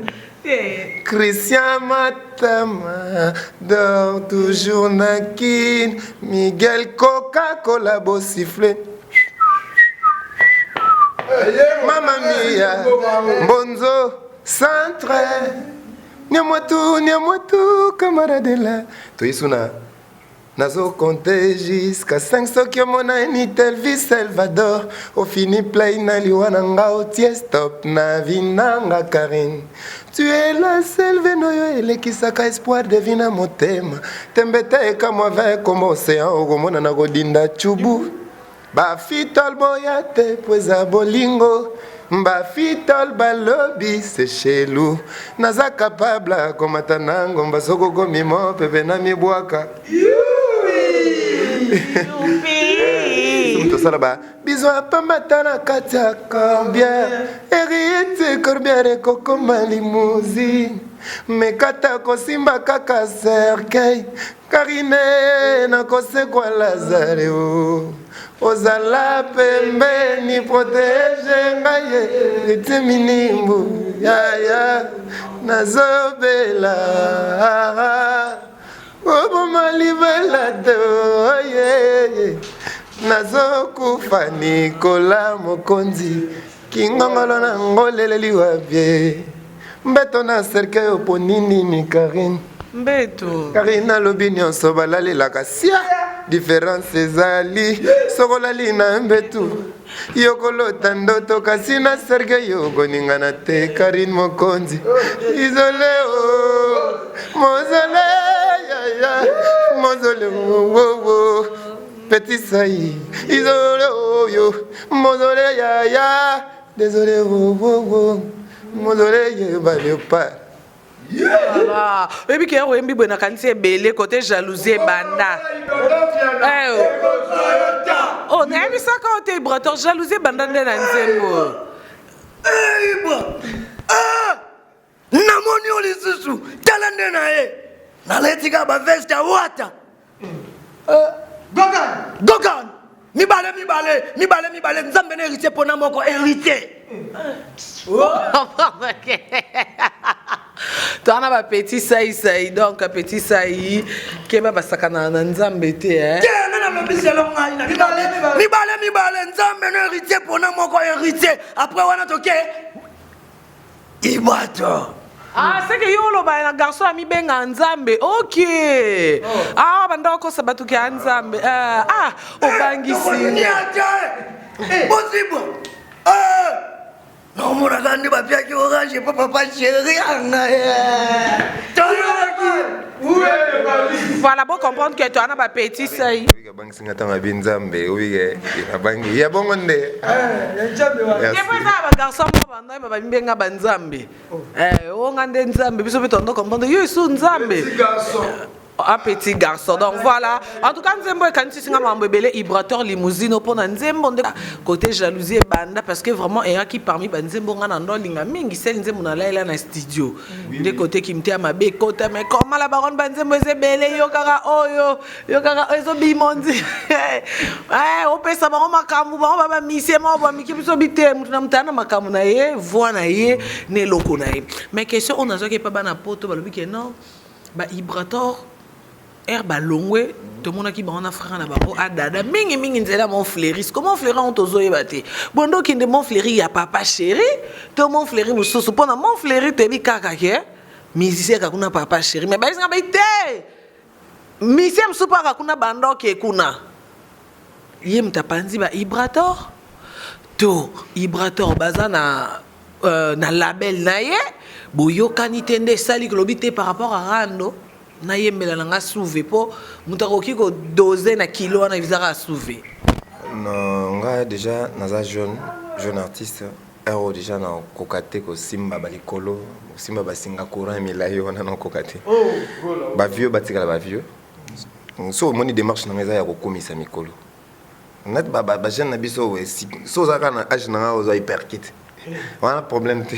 Christian Matama, dort toujours nakin, Miguel Coca-Cola, beau sifflet. Mama mia, Mbonzo, centre. Nyamwatu, nyamwatu, camarade la. Toyesu na. Nazo compter jusqu'à 5 soki omonani Telvi Salvador ofini play na liwa na nga otie stop na vie na nga Karine tu es la seule vene oyo elekisaka espoir de vie na motema tembe te ekamwa vin kombo océan okomona na kodinda chubu Ba fitol boya te po eza bolingo Ba fitol balobi c'est chelou Naza capable ya komata na ngomba soki okomi mopepe na mibwaka Soki tosala ba biso ya pamba ta na kati ya corbière Héritier corbière ekokoma limousine Mekata kosimba kaka cercueil Karine nakosekwa Lazare o ozala pembeni protege ngai ete minimbu yaya nazobela oboma libala te oye nazokufa Nikola mokonzi kingongolo na ngoleleli wabie Mbeto na cercueil oponi nini Carine? Mbeto. Carine alobi nionso balalelaka sia difference ezali soki olali na mbetu yo kolota ndoto kasi na cercueil yo okoningana te Carine Mokonzi isole oh, mozole yaya mozole oh, oh, oh. Petit sai isole oyo oh, mozole yaya Désolé, oh, oh, oh. Mozole, yeba léopard. Voilà. oyebi ke oyembi boye nakanisi ebele kote jalousie ebanda eh, oh nayebisaka yo te ibrator jalousie ebanda nde na nzembo eh, namoni yo lisusu tala nde na ye naleti kaka baveste ya wata eh, gogan mibale mibale mibale mibale nzambe na héritier mpona moko héritier toza na bapetit saisai donc petit sai keba basakanaka na nzambe te eh. te nga nalobiselo ngai na mibale mibale nzambe na héritier mpona moko héritier après wana toke Ibato. Ah, c'est que yo oloba na garçon amibenga nzambe ok oh. ah banda okosa bato ke ya nzambe ah, ah obangisi possible eh, naomonaka nde bapiaki orange epa papa chéri anga voilà bo comprendre que toana bapetit sai Abangisi nga ntango abi nzambe obike nabangi ya bongo nde epo eza ya bagarçon moko bandoyeba bamibenga banzambe o nga nde nzambe biso mpe tondo comprendre yo esu nzambe un petit garçon donc voilà en tout cas nzembo ekanisisi nga makambo ebele ibrator limousine mpo na nzembo nde côté jalousie ebanda parce que vraiment eyaki parmi banzembo nga na ndo alinga mingi sel nzembo nalayela na studio nde côté kimte ya mabe ekota mais comment la baronne banzembo eza ebele yo kaka oyo yo kaka ezobima ondi eh, opesa bango makambo bango babamisie moko bamiki biso bite moto na moto aya na makambo na ye voi na ye na eloko na ye mais question oyo nazwaki epa bana poto balobi ke non baibrator aire balongwe tomonaki bango na frère na bango adada mingi mingi nzela mont fleury siko mont fleury yango tozoyeba te bondo okende mont fleury ya papa chéri to mont fleury mosusu mpo na mont fleury toyebi kaka ke musicien kaka kuna papa chéri mais bayebisi nga bai te Musicien mosusu mpe aka kuna banda oke kuna ye moto apanzi ba ibrator to ibrator baza na euh, na label na ye boyokani te nde esali kolobi te par rapport à rando nayembela na nga souve mpo moto akoki kodose na kilo wana ezaka souve non nga déjà naza jeune jeune artiste Heure oyo dejà na koka te ko simba ba likolo, ko simba ba singa courant ya milayi wana na koka te. Ba vieux ba tikala ba vieux. So omoni demarche na nga eza ya ko kumisa mikolo. Nati ba ba jeune na biso so oza kaka na age na nga oza hyperkite. Wana problème te.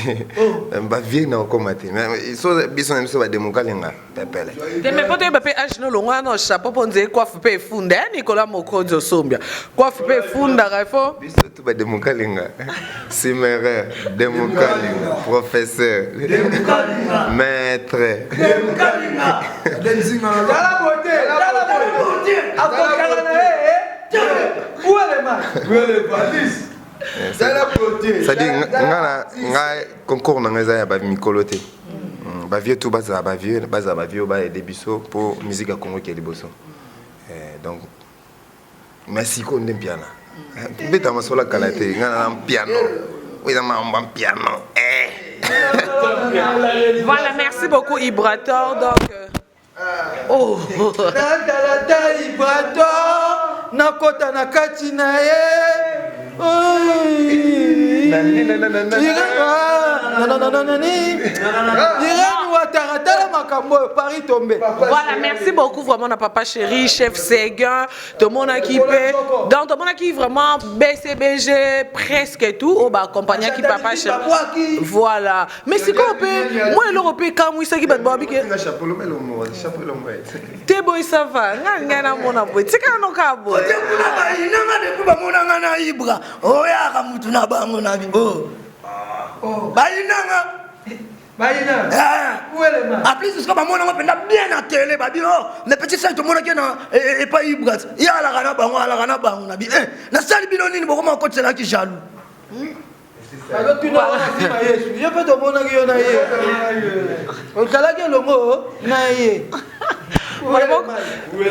Ba vieux na okoma te. Mais so biso na biso ba demokalenga pepele. Te mais po toyeba pe age no longwa na chapeau po nzee coiffe pe efunda eh Nicolas Mokonzi osombia. Coiffe pe efundaka il faut Biso tout ba demokalenga. Simerer, demokalenga, professeur, maître. Demokalenga. Tala beauté, tala beauté. Akokana na ye, eh? Où est le mal? Où est le valise? C'est-à-dire nga na nga concours na nga eza ya ba mikolo te. Ba vieux tout bazala ba vieux, bazala ba vieux ba aider biso po musique ya Congo ke liboso. Eh, donc mais sikoyo nde mpiana beta masolo kala te nga na mpiano oyo eza makambo ya mpiano eh. Voilà, merci beaucoup Ibrator. Donc, euh, oh. Natalata Ibrator, nakota na kati na ye. Irène Ouattara, tala makambo oyo Paris tombe. Voilà, merci beaucoup vraiment na papa chéri, chef Seguin, tout le monde qui peut. Donc tout le monde qui vraiment BCBG presque tout au ba accompagner qui papa chéri. Voilà. Mais c'est quoi peut moi eloko pe kamwisaki bato babi ke te boye ça va nga ngai namona boye tika noka boye bayinanga depuis bamonanga na ibra oyaka mutu na bango na bibo bayinanga en plus sika bamonanga mpenza bien na tele babi o le petit frère tomonaki na epai ibra ye alaka na bango alaka na bango na bi nasali bino nini bokoma kotiselaki jaloux azotuna wana nsima yesu yo mpe tomonaki yo na ye ozalaki elongo na ye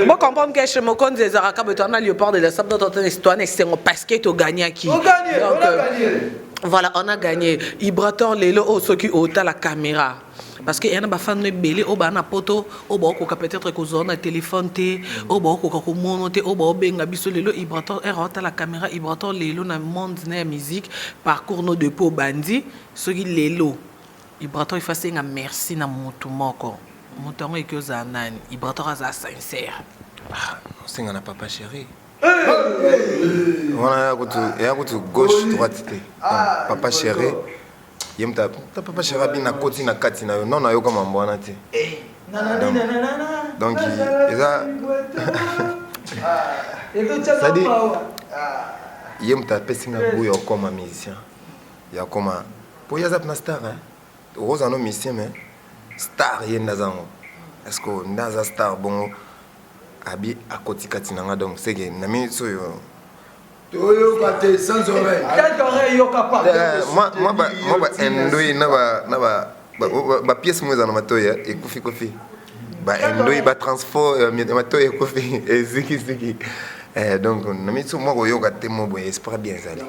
Bon comprendre que chez Mokonzi ezalaka boye toana léopard de la sable donc toana esengo parce que togagnaki. On gagné, on a gagné. Voilà, on a gagné. Ibrator lelo oyo soki otala caméra. Parce que yana bafan ebele oyo baa na poto oyo baokoka peut-être kozwa na téléphone te oyo baokoka komono te oyo baobenga biso lelo Ibrator ere otala caméra Ibrator lelo na monde na ya musique parcours no depuis obandi soki lelo Ibrator il faut asenga merci na mutu moko moto yango eki ozala nani Ibrator aza sincère. Osenga na papa chéri wana ya kutu gauche droite te papa chéri ye moto ta papa chéri abi nakoti na kati na yo non nayoka mambo wana te donc eza c'est-à-dire ye moto apesi nga goût ya okoma musicien ya okoma po ye aza mpena star okozala no musicien mais star ye nde aza yango est ce que nde aza star bongo abi akoti kati na nga donc seke na minute oyo toyoka te sans oreille sans oreille yoka pas moi moi ba moi ba endoi na ba na ba ba pièce moi na matoyi ekufi kofi ba endoi ba transport matoyi ekufi eziki ziki eh donc na minute moi koyoka te mo boye esprit bien ezali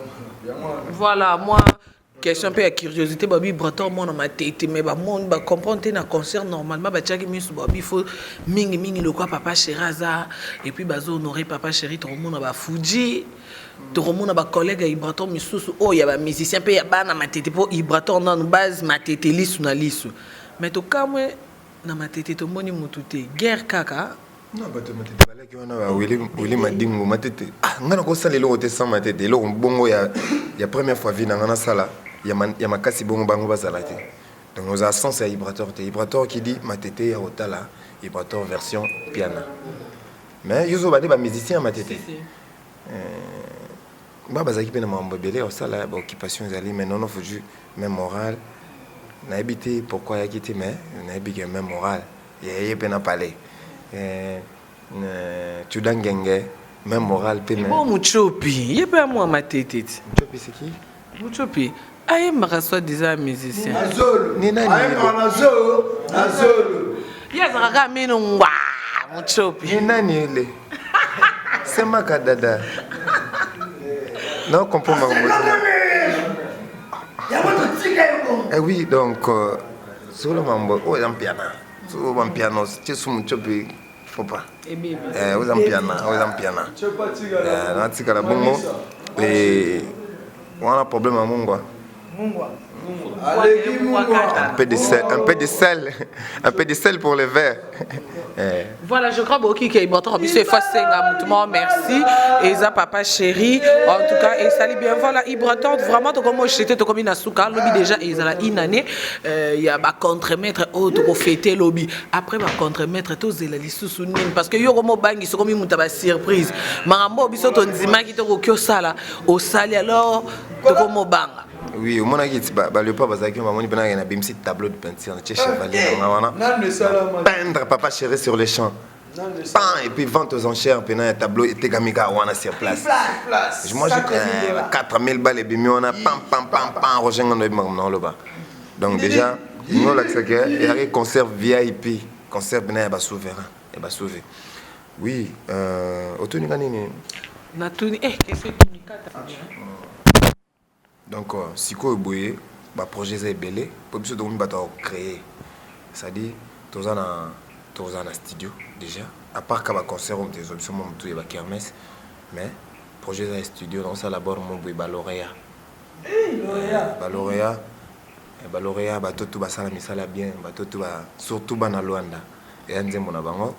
voilà moi Question pe ya curiosité babi Ibrator mwana matete mais ba moni ba comprendre te na concert normalement batiaki misu babi faut mingi mingi lokwa papa chéri aza et puis bazo honorer papa chéri tokomona ba Fuji tokomona ba collègue ya Ibrator misusu oyo ya ba musicien pe ya bana matete po Ibrator nanu base matete lisu na lisu mais tokamwe na matete tomoni mutu te guerre kaka. Non bato ya matete balaki wana ba Willy Willy Madingu matete ah nga nakosala eloko te sans matete eloko bongo ya ya première fois vie na nga nasala ya, ma, ya makasi bongo bango bazala te donc ozala sens ya Ibrator te Ibrator qui dit matete ya kotala Ibrator version piana mais yo zoba nde ba musicien ya matete si, si. Euh, ba bazalaki mpe na makambo ebele ya kosala ba occupation ezali mais nono fuju même moral nayebi te pourquoi ayaki te mais nayebi ke même moral Ye pe na palais. Eh, Tuda Ngenge, même moral pe. Bon Mutshopi, ye pe amwa matete ti. Mutshopi c'est qui? Mutshopi ayembaka soit disant musicien. Nazolo. Ni nani? Ayembaka nazolo, nazolo. Ye azalaka kaka mino ngwa Mutshopi. Ni nani ele? Semaka dada. Non, comprends ma Eh oui, donc euh, solo mambo oyo eza mpiana. So ba mpiana tie sumu tchopi faut pas. Eh oza mpiana, oza mpiana. Eh natikala bongo et wana problème ya mungwa. Mungwa. Un peu de sel, un peu de sel, un peu de sel pour les verres. Eh. Voilà, je crois beaucoup que Ibrator biso efasenga mutu merci eza papa chéri en tout cas et sali bien voilà Ibrator vraiment to comme j'étais to comme na suka lobi déjà ezala une année euh, ya ba contremaître oyo toko fêter lobi après ba contremaître tozela lisusu nini parce que yo komo bangi sokomi mutu ba surprise makambo biso tondimaki tokoki osala osali alors tokomobanga oui omonaki ti baleopard bazalaki bamoni mpe nake nabimisi tableau de peinture natie chevalier nanga wana peindre papa chéri sur le champ pan et puis vente aux enchères mpena ya tableau etekami kaka wana sur place moi je 4000 balles ebimi wana pam pam pam pam roger ngando yebi makambo na oloba donc déjà lingi olakisa ke eyaki concert vip concert mpena ya basouverain ya basauve. Oui, euh, otuni nga nini? Natuni eh question ekimikata. Donc euh, sikoyo boye ba projet eza ebele po biso tokomi bato ya kocree c'est-à-dire toza na toza na studio déjà à part ka ba concert oyo moto ezwa biso mwa motu ya ba kermesse mais projet eza ya studio naosala bord mo boye ba lauréat ba lauréat ba lauréat bato tu basala misala bien bato tu ba surtout bana Luanda eya nzembo na bango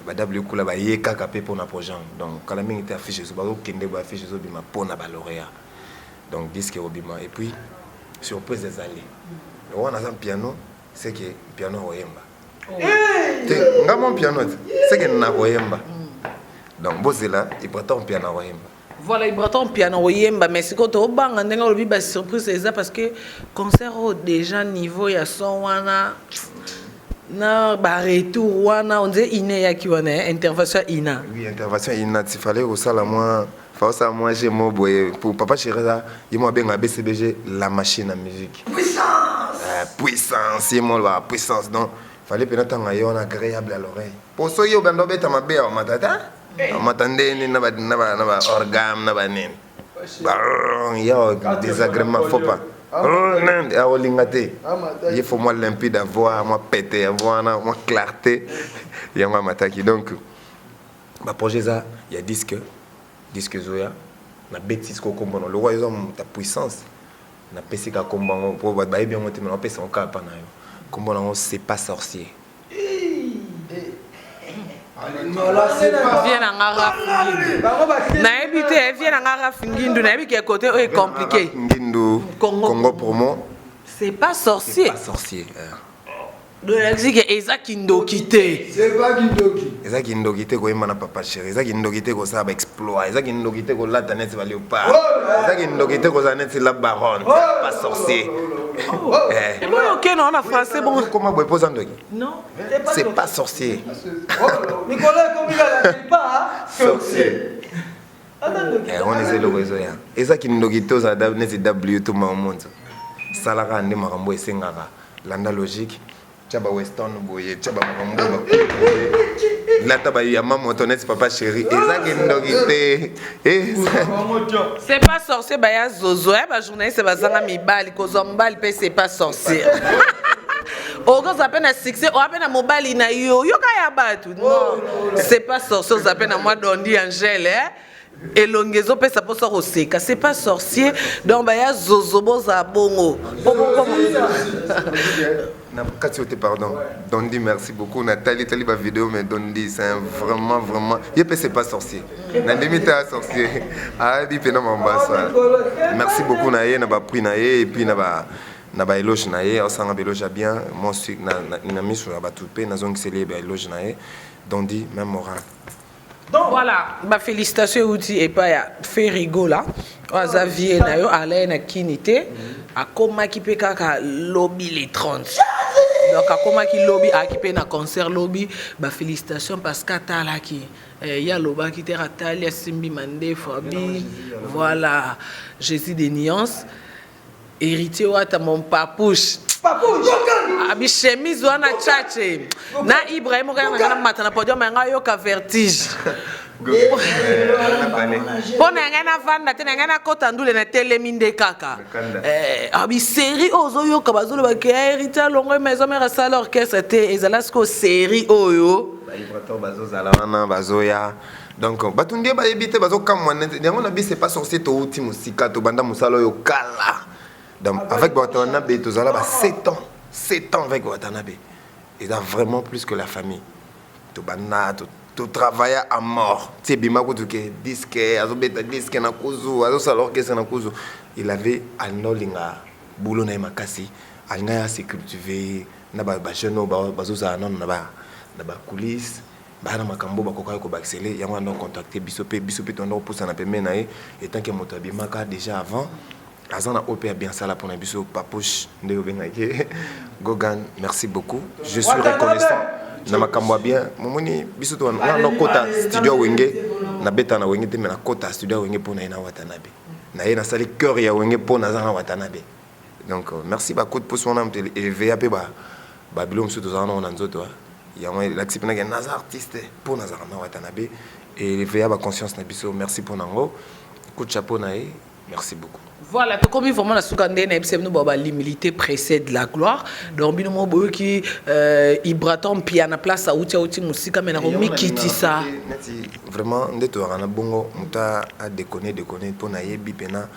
ba W kula baye kaka pe pona projet yango donc kala mingi te affiche ezo bazokende boye affiche ezobima pona ba lauréat donc disque ekobima et puis surprise ezali wana aza piano c'est que piano akoyemba te nga mwa piano te c'est que nakoyemba donc bozela ibrator piano akoyemba. Voilà Ibrator Mpiana oyemba mais sikoyo tobanga ndenge olobi ba surprise eza parce que concert oyo déjà niveau ya son wana na ba retour wana on dirait ina eyaki wana eh, intervention ya ina. Oui, intervention ya ina ti fallait kosala mwa fallait kosala mwa jeu moko boye pour papa chéri aza ye moko abenga BCBG la machine à musique. Puissance! Euh, puissance ye moko alobaka puissance donc fallait pena tanga ye wana agréable à l'oreille. Po soki obanda obeta mabe ya omata te. Amata nde nini na ba na ba na ba orgame na ba nini. Ba ya désagrément faut pas. Aolinga te. Ye faut moi limpide à voir, moi pété à voir, moi clarté. Yango amataki donc ba projet eza ya disque disque ezoya na beti siko kombo na lokwa eza ta puissance na pesi ka kombo yango po bato bayebi yango te mais napesa yango kaka pa na yo kombo na yango c'est pas sorcier. Vie na nga Raf Ngindu. Nayebi te eh, vie na nga Raf Ngindu, nayebi ke côté oyo est compliqué. Ngindu Congo, Congo promo. C'est pas sorcier. C'est pas sorcier. Eh. Donc elakisi ke eza kindoki te. C'est pas kindoki. Eza kindoki te koyemba na papa chéri, eza kindoki te kosala ba exploit, eza kindoki te kolata neti ba léopard. Eza kindoki te kozala neti la baronne, pas sorcier. Eh. Eboyo okende wana français bon. Comment boye poza ndoki? Non. C'est pas sorcier. Mikolo ekomi kaka c'est pas sorcier. Eh, wana eza eloko ezoya eza kindoki te ozala neti w to maomonzo salaka nde makambo esengaka landa logique tya ba weston boye tya ba makambo boye lata ba yama moto neti papa chéri eza kindoki te c'est pas sorcier baya zozo ya ba journaliste bazanga mibali kozwa mobali mpe c'est pas sorcier okozwa mpe na succès oya mpe na mobali na yo yoka ya bato non c'est pas sorcier oza mpe na mwa dondi angele eh? Elongi ezo pesa posa koseka c'est pas sorcier donc baya zozo bozala bongo na kati yo te pardon Dondi merci beaucoup na tali tali ba vidéo mais Dondi c'est un vraiment vraiment ye pe c'est pas sorcier na ndimi te sorcier ayebi pe na mambasa merci beaucoup na ye na ba prix na ye et puis na ba na ba éloge na ye osanga ba éloge ya bien moi aussi na, na, na miso ya bato pe nazongiseli ye ba éloge na ye Dondi même moral. Donc voilà, ba félicitations euti epai ya Ferre Gola oyo aza vie na yo alaye na kini te akomaki mpe kaka lobi le 30 donc akomaki lobi ayaki mpe na concert lobi ba félicitations parce que atalaki eh, ye alobaki te atali asimbi mandefu abi voilà Jésus de nuance Héritier Wata mon papouche. Papouche. Abi chemise wana chache. Na Ibrahim okaya na ngana mata na podium yanga yoka vertige. mpo na ngai navanda te na ngai nakota ndule na telemi nde kaka eh, abi série oyo ozoyoka bazoloba ke eh, héritier alongwe maison mare asala orchestre te ezala sikoyo série oyo bazozala wana bazoya Donc batu nde bayebi te bazokamwa yango na biso pas sorcier towuti mosika tobanda mosala oyo kala donc avec Watanabe tozala ba 7 ans 7 ans avec Watanabe eza vraiment plus que la famille tobanda to travailla à mort ti ebima kutu ke disque azobeta disque na kuzu azosala orchestre na kuzu il avait alinga olinga boulot na ye makasi alinga ya se cultiver na ba jeune oyo bazozala nano na ba coulisse Baya na makambo oyo bakokaki kobakisela ye, yango wana contacter biso pe biso pe tobanda kopusana pembeni na ye etant que moto abimaka dejà avant aza na oyo pe ya bien asala pona biso papouche nde obengaki ye Gogan merci beaucoup je suis reconnaissant na makambo ya bien momoni biso to nga nakota studio ya wenge nabeta na wenge te mais nakota studio ya wenge mpo na ye na Watanabe na ye nasali cœur ya wenge mpo naza na Watanabe donc merci ba coup de pouce wana moto eveya pe ba ba biloko mosusu tozala nango na nzoto. Yango elakisi mpena ke naza artiste mpo nazalaka na Watanabe eveya ba conscience na biso. Merci mpo nango, coup de chapeau na ye, merci beaucoup. Voilà, tokomi vraiment na suka nde nayebisa bino ba l'humilité précède la gloire. Donc bino mo boyoki Ibrator Mpiana place auti auti mosika mais nakomikitisa. Neti vraiment nde toyaka na bongo moto a déconner déconner mpo nayebi mpena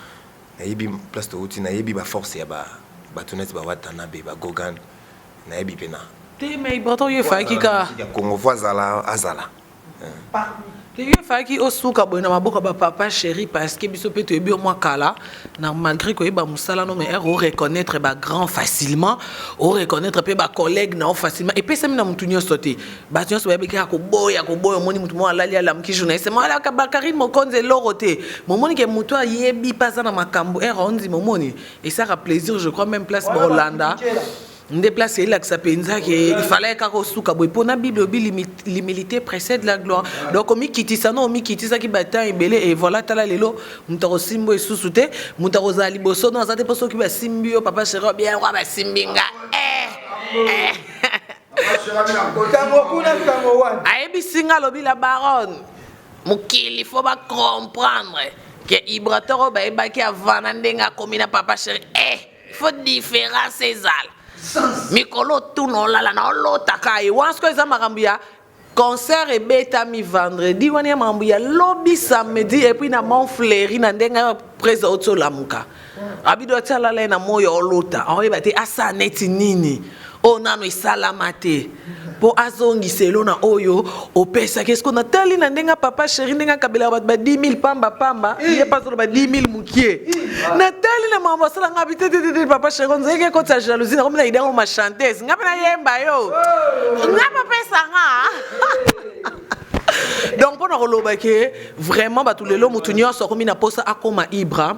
nayebi place touti, nayebi ba force ya bato neti ba Watanabe, ba Gogan, nayebi mpena te. Mais Ibrator, yo efalaki ka ya Congo fo azala azala. Te, yo efalaki osuka boye na maboko ya bapapa chéri, parce que biso mpe toyebi yo mwa kala na malgré koyeba mosala no, mais ere oreconnaître bagrand facilement, oreconnaître mpe bacollègue na yo facilement. Epesami na motu nyonso te. Bato nyonso bayebi kaka koboya koboya. Omoni motu moko alali alamuki, journaliste malaka Bakarine Mokonzi, eloko te. Momoni ke motu ayebi mpe aza na makambo ere ondima, omoni esaka plaisir. Je crois même place baolanda nde place elakisa mpenza ke il fallait kaka osuka boye mpo na Bible obi l'humilité précède la gloire. Donc omikitisa no, omikitisaki batemps ebele et voilà, tala lelo, moto akosimba esusu te, moto akozala liboso no aza te, mpo soki basimbi yo, papa chéri, bien kwa basimbi nga eh, eh. Sango kuna, sango wana. Ayebisi nga, alobi la baronne, mokili fo bacomprendre ke Ibrator oyo bayebaki avant na ndenge akomi na papa chéri, eh, faut différence ezala. Mikolo tuna olala na olotaka ye wana. Sikoyo eza makambo ya concert ebetami vendredi wana, ya makambo ya lobi samedi, et puis na Mont Fleury na ndenge prese oti olamuka, abido ati alala ye na moyo, olota, aoyeba te asala neti nini oyo nano esalama te mpo azongisa elo na oyo opesaki. Eske natali na ndenge papa chéri, ndenge akabelaka bato ba 10 000 pamba pamba, ye mpe azoloba 10 000 mokie. Natali na makambo asala nga bi te te te, papa chéri onzalaki ekotisa jalousie. Nakomi na idée yango, ma chanteuse, nga mpe nayemba yo, nga mpe opesa nga. Donc mpo na koloba ke vraiment bato lelo, motu nyonso akomi na posa akoma Ibra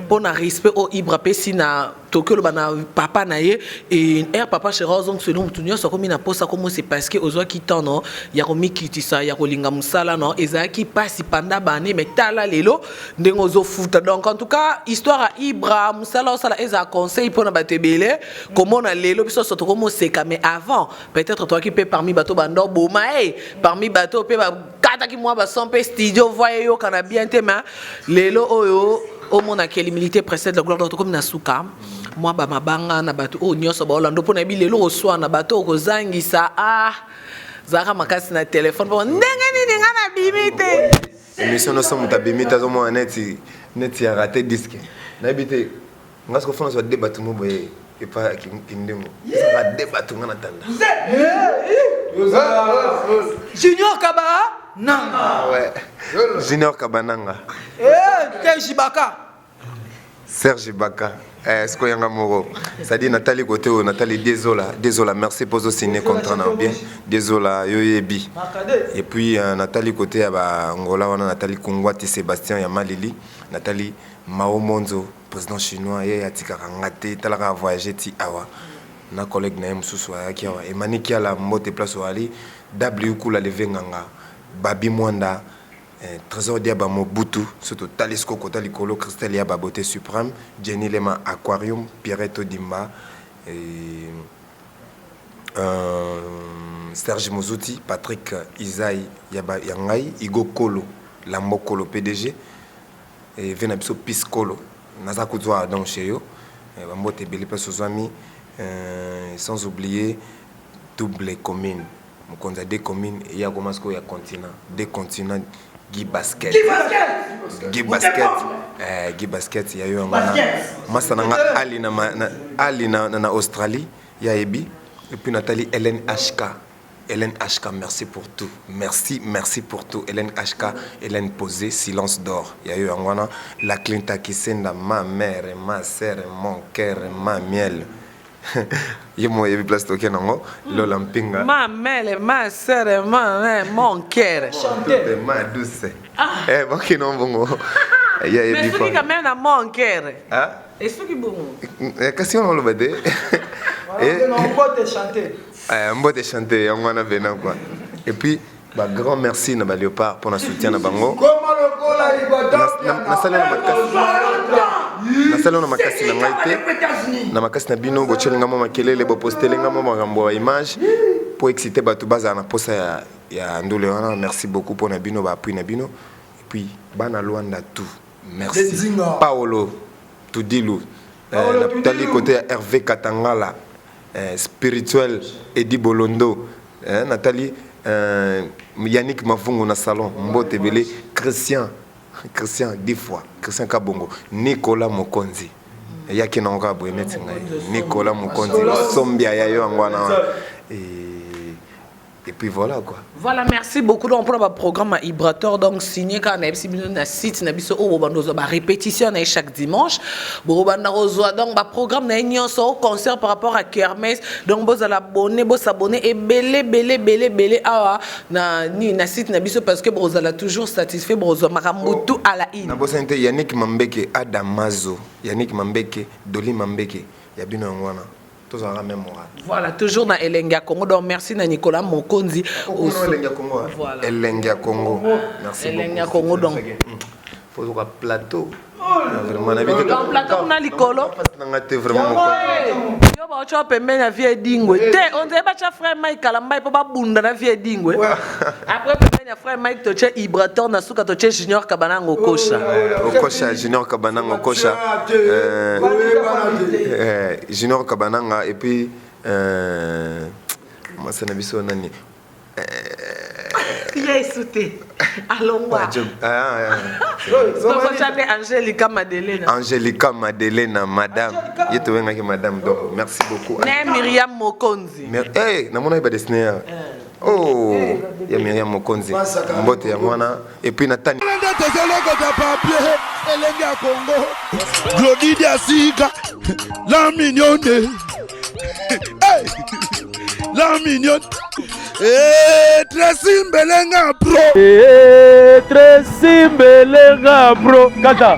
mpo na respect oyo Ibra apesi na toki oloba na papa na ye e air papa chéri ozongiselo. Motu nyonso akomi na posa komo, c'est parce que ozwaki temps no ya komikitisa, ya kolinga mosala no. Ezalaki mpasi panda bane, mais tala lelo ndenge ozofuta. Donc en tout cas, histoire ya Ibra, mosala osala ezala conseil mpona bato ebele. Komona lelo biso nyonso tokomoseka, mais avant peut-être toyaki mpe parmi bato bando boma e parmi bato mpe bakataki mwa bason mpe studio voi eyokana bien te. Mais lelo oyo omonaki l'humilité précède la gloire. Donc tokomi na suka, mwa bamabanga na bato oyo nyonso baolanda mpo na yebi lelo koswana bato oyo kozangisa. Ah, zalaka makasi na telefone mpo ndenge nini nga nabimi te. Émission nyonso moto abimi te, azomona neti neti ya raté disque. Nayebi te, nga siko fona zwa de bato mo boye epa Kindengo, ezaka de bato nga na tanda. Junior Kaba Nanga. Ouais. Junior Kabananga. Eh, Serge Baka. Serge Baka. Eh, sikoyo yanga moko, c'est-à-dire natali kote oyo, natali Dezola. Dezola, merci mpo ozosigne contrat na bien. Dezola, yo yebi. Et puis natali kote ya bangola wana, natali Kungwati Sébastien ya Malili, natali Mao Monzo, président chinois, ye atikaka nga te, talaka avoyage ti awa na collègue na ye mosusu ayaki awa, Emani Kiala, mbote place oali, W Kula Levenganga, Babi Mwanda, Trésor Diaba Mobutu. So totali sikoyo kota likolo, Christelle Yaba Beauté Suprême, Jenny Lema Aquarium, Pierrette Odimba, et, Serge Mozuti, Patrick Isai Yaba ya ngai, Igo Kolo, Lambo Kolo PDG, et ve na biso Pis Kolo, naza kozwa donc chez yo, bambote ebele place ozwami, sans oublier double commune, mokonzi ya deux commune, ye akoma sikoyo ya continent, deux continent, Guy Basket, Guy Basket, Guy Basket ya yo yango wana, masa na nga Ali na, na, Ali na, na, na Australie ya yebi. Et puis Nathalie Hélène HK, Hélène HK, merci pour tout. Merci, merci pour tout. Hélène HK, Hélène Posé, Silence d'or. Ya yo yango wana, la Clinta Kisenda, ma mère, ma sœur, mon cœur, ma miel. Ye mo yebi place toke nango, Lola Mpinga. Ma mère, ma sœur, ma mère, mon cœur. Toute ma douce. Eh, boki non bongo. Ya yebi Mais soki quand même na mon cœur. Hein? Et soki bongo. Kasi on loba te. Mbote chanter. Mbote chanter yango wana vena quoi. Et puis ba grand merci na ba léopard pour na soutien na bango. Nasali na makasi, nasali na makasi na ngai te, na makasi na bino. Botyeli nga mwa makelele, bopostele nga mwa makambo ya image. Po exciter bato bazala na posa ya, ya ndule wana. Merci beaucoup pona bino ba appui na bino. Et puis bana Luanda tout. Merci. Paolo Tudilu. Euh, natali côté ya Hervé Katangala. Euh, spirituel Eddie Bolondo. Euh, natali euh, Yannick Mavungu na salon mbote ebele Christian Christian dix fois Christian Kabongo Nicolas Mokonzi eyaki nango kaka boye neti ngai Nicolas Mokonzi osombi aya yo yango wana et puis voilà quoi. Voilà, merci beaucoup. Donc, pour le programme Ibrator, donc signé quand on a na site na biso oyo bobanda ozwa ba répétition na ye chaque dimanche bobanda kozwa donc ba programme na ye nyonso au concert par rapport à kermesse donc bozala abonné bosabonne ebele ebele ebele ebele awa na nini na site na biso parce que bozala toujours satisfait bozwa makambo tout à la une. Nabosani te Yannick Mambeke Adamazo Yannick Mambeke Dolly Mambeke ya bino yango wana tozalaka même moral. Voilà, toujours na Elengi ya Congo. Donc merci na Nicolas Mokonzi. Elengi ya Congo. Voilà. Elengi ya Congo. Merci beaucoup. Elengi ya Congo donc. Faut zoka plateau. Vraiment na bite. Donc plateau kuna likolo. Nanga te vraiment mokonzi. Yo ba otyo pembeni ya vie Edingwe. Te, on dirait bacha frère Mike Kalambay po babunda na vie Edingwe. Après pembeni ya frère Mike totie Ibrator na suka totie Junior Kabanango Okosha. Okosha Junior Kabananga Okosha. Euh, euh, Junior Kabananga et puis euh, mwasi na biso nani Yesu te alongwa. Tokotya nde Angelica Madelena. Angelica Madelena madame ye tobengaki madame donc merci beaucoup. Ne Myriam Mokonzi. Mer hey, namonaki badesine ya oh ya Myriam Mokonzi mbote yango wana et puis na tani nde tozolokota papier elenge ya kongo glodi diasika la mignonne hey! la mignonne hey, Tracy Mbelenga pro hey, Tracy Mbelenga pro kata.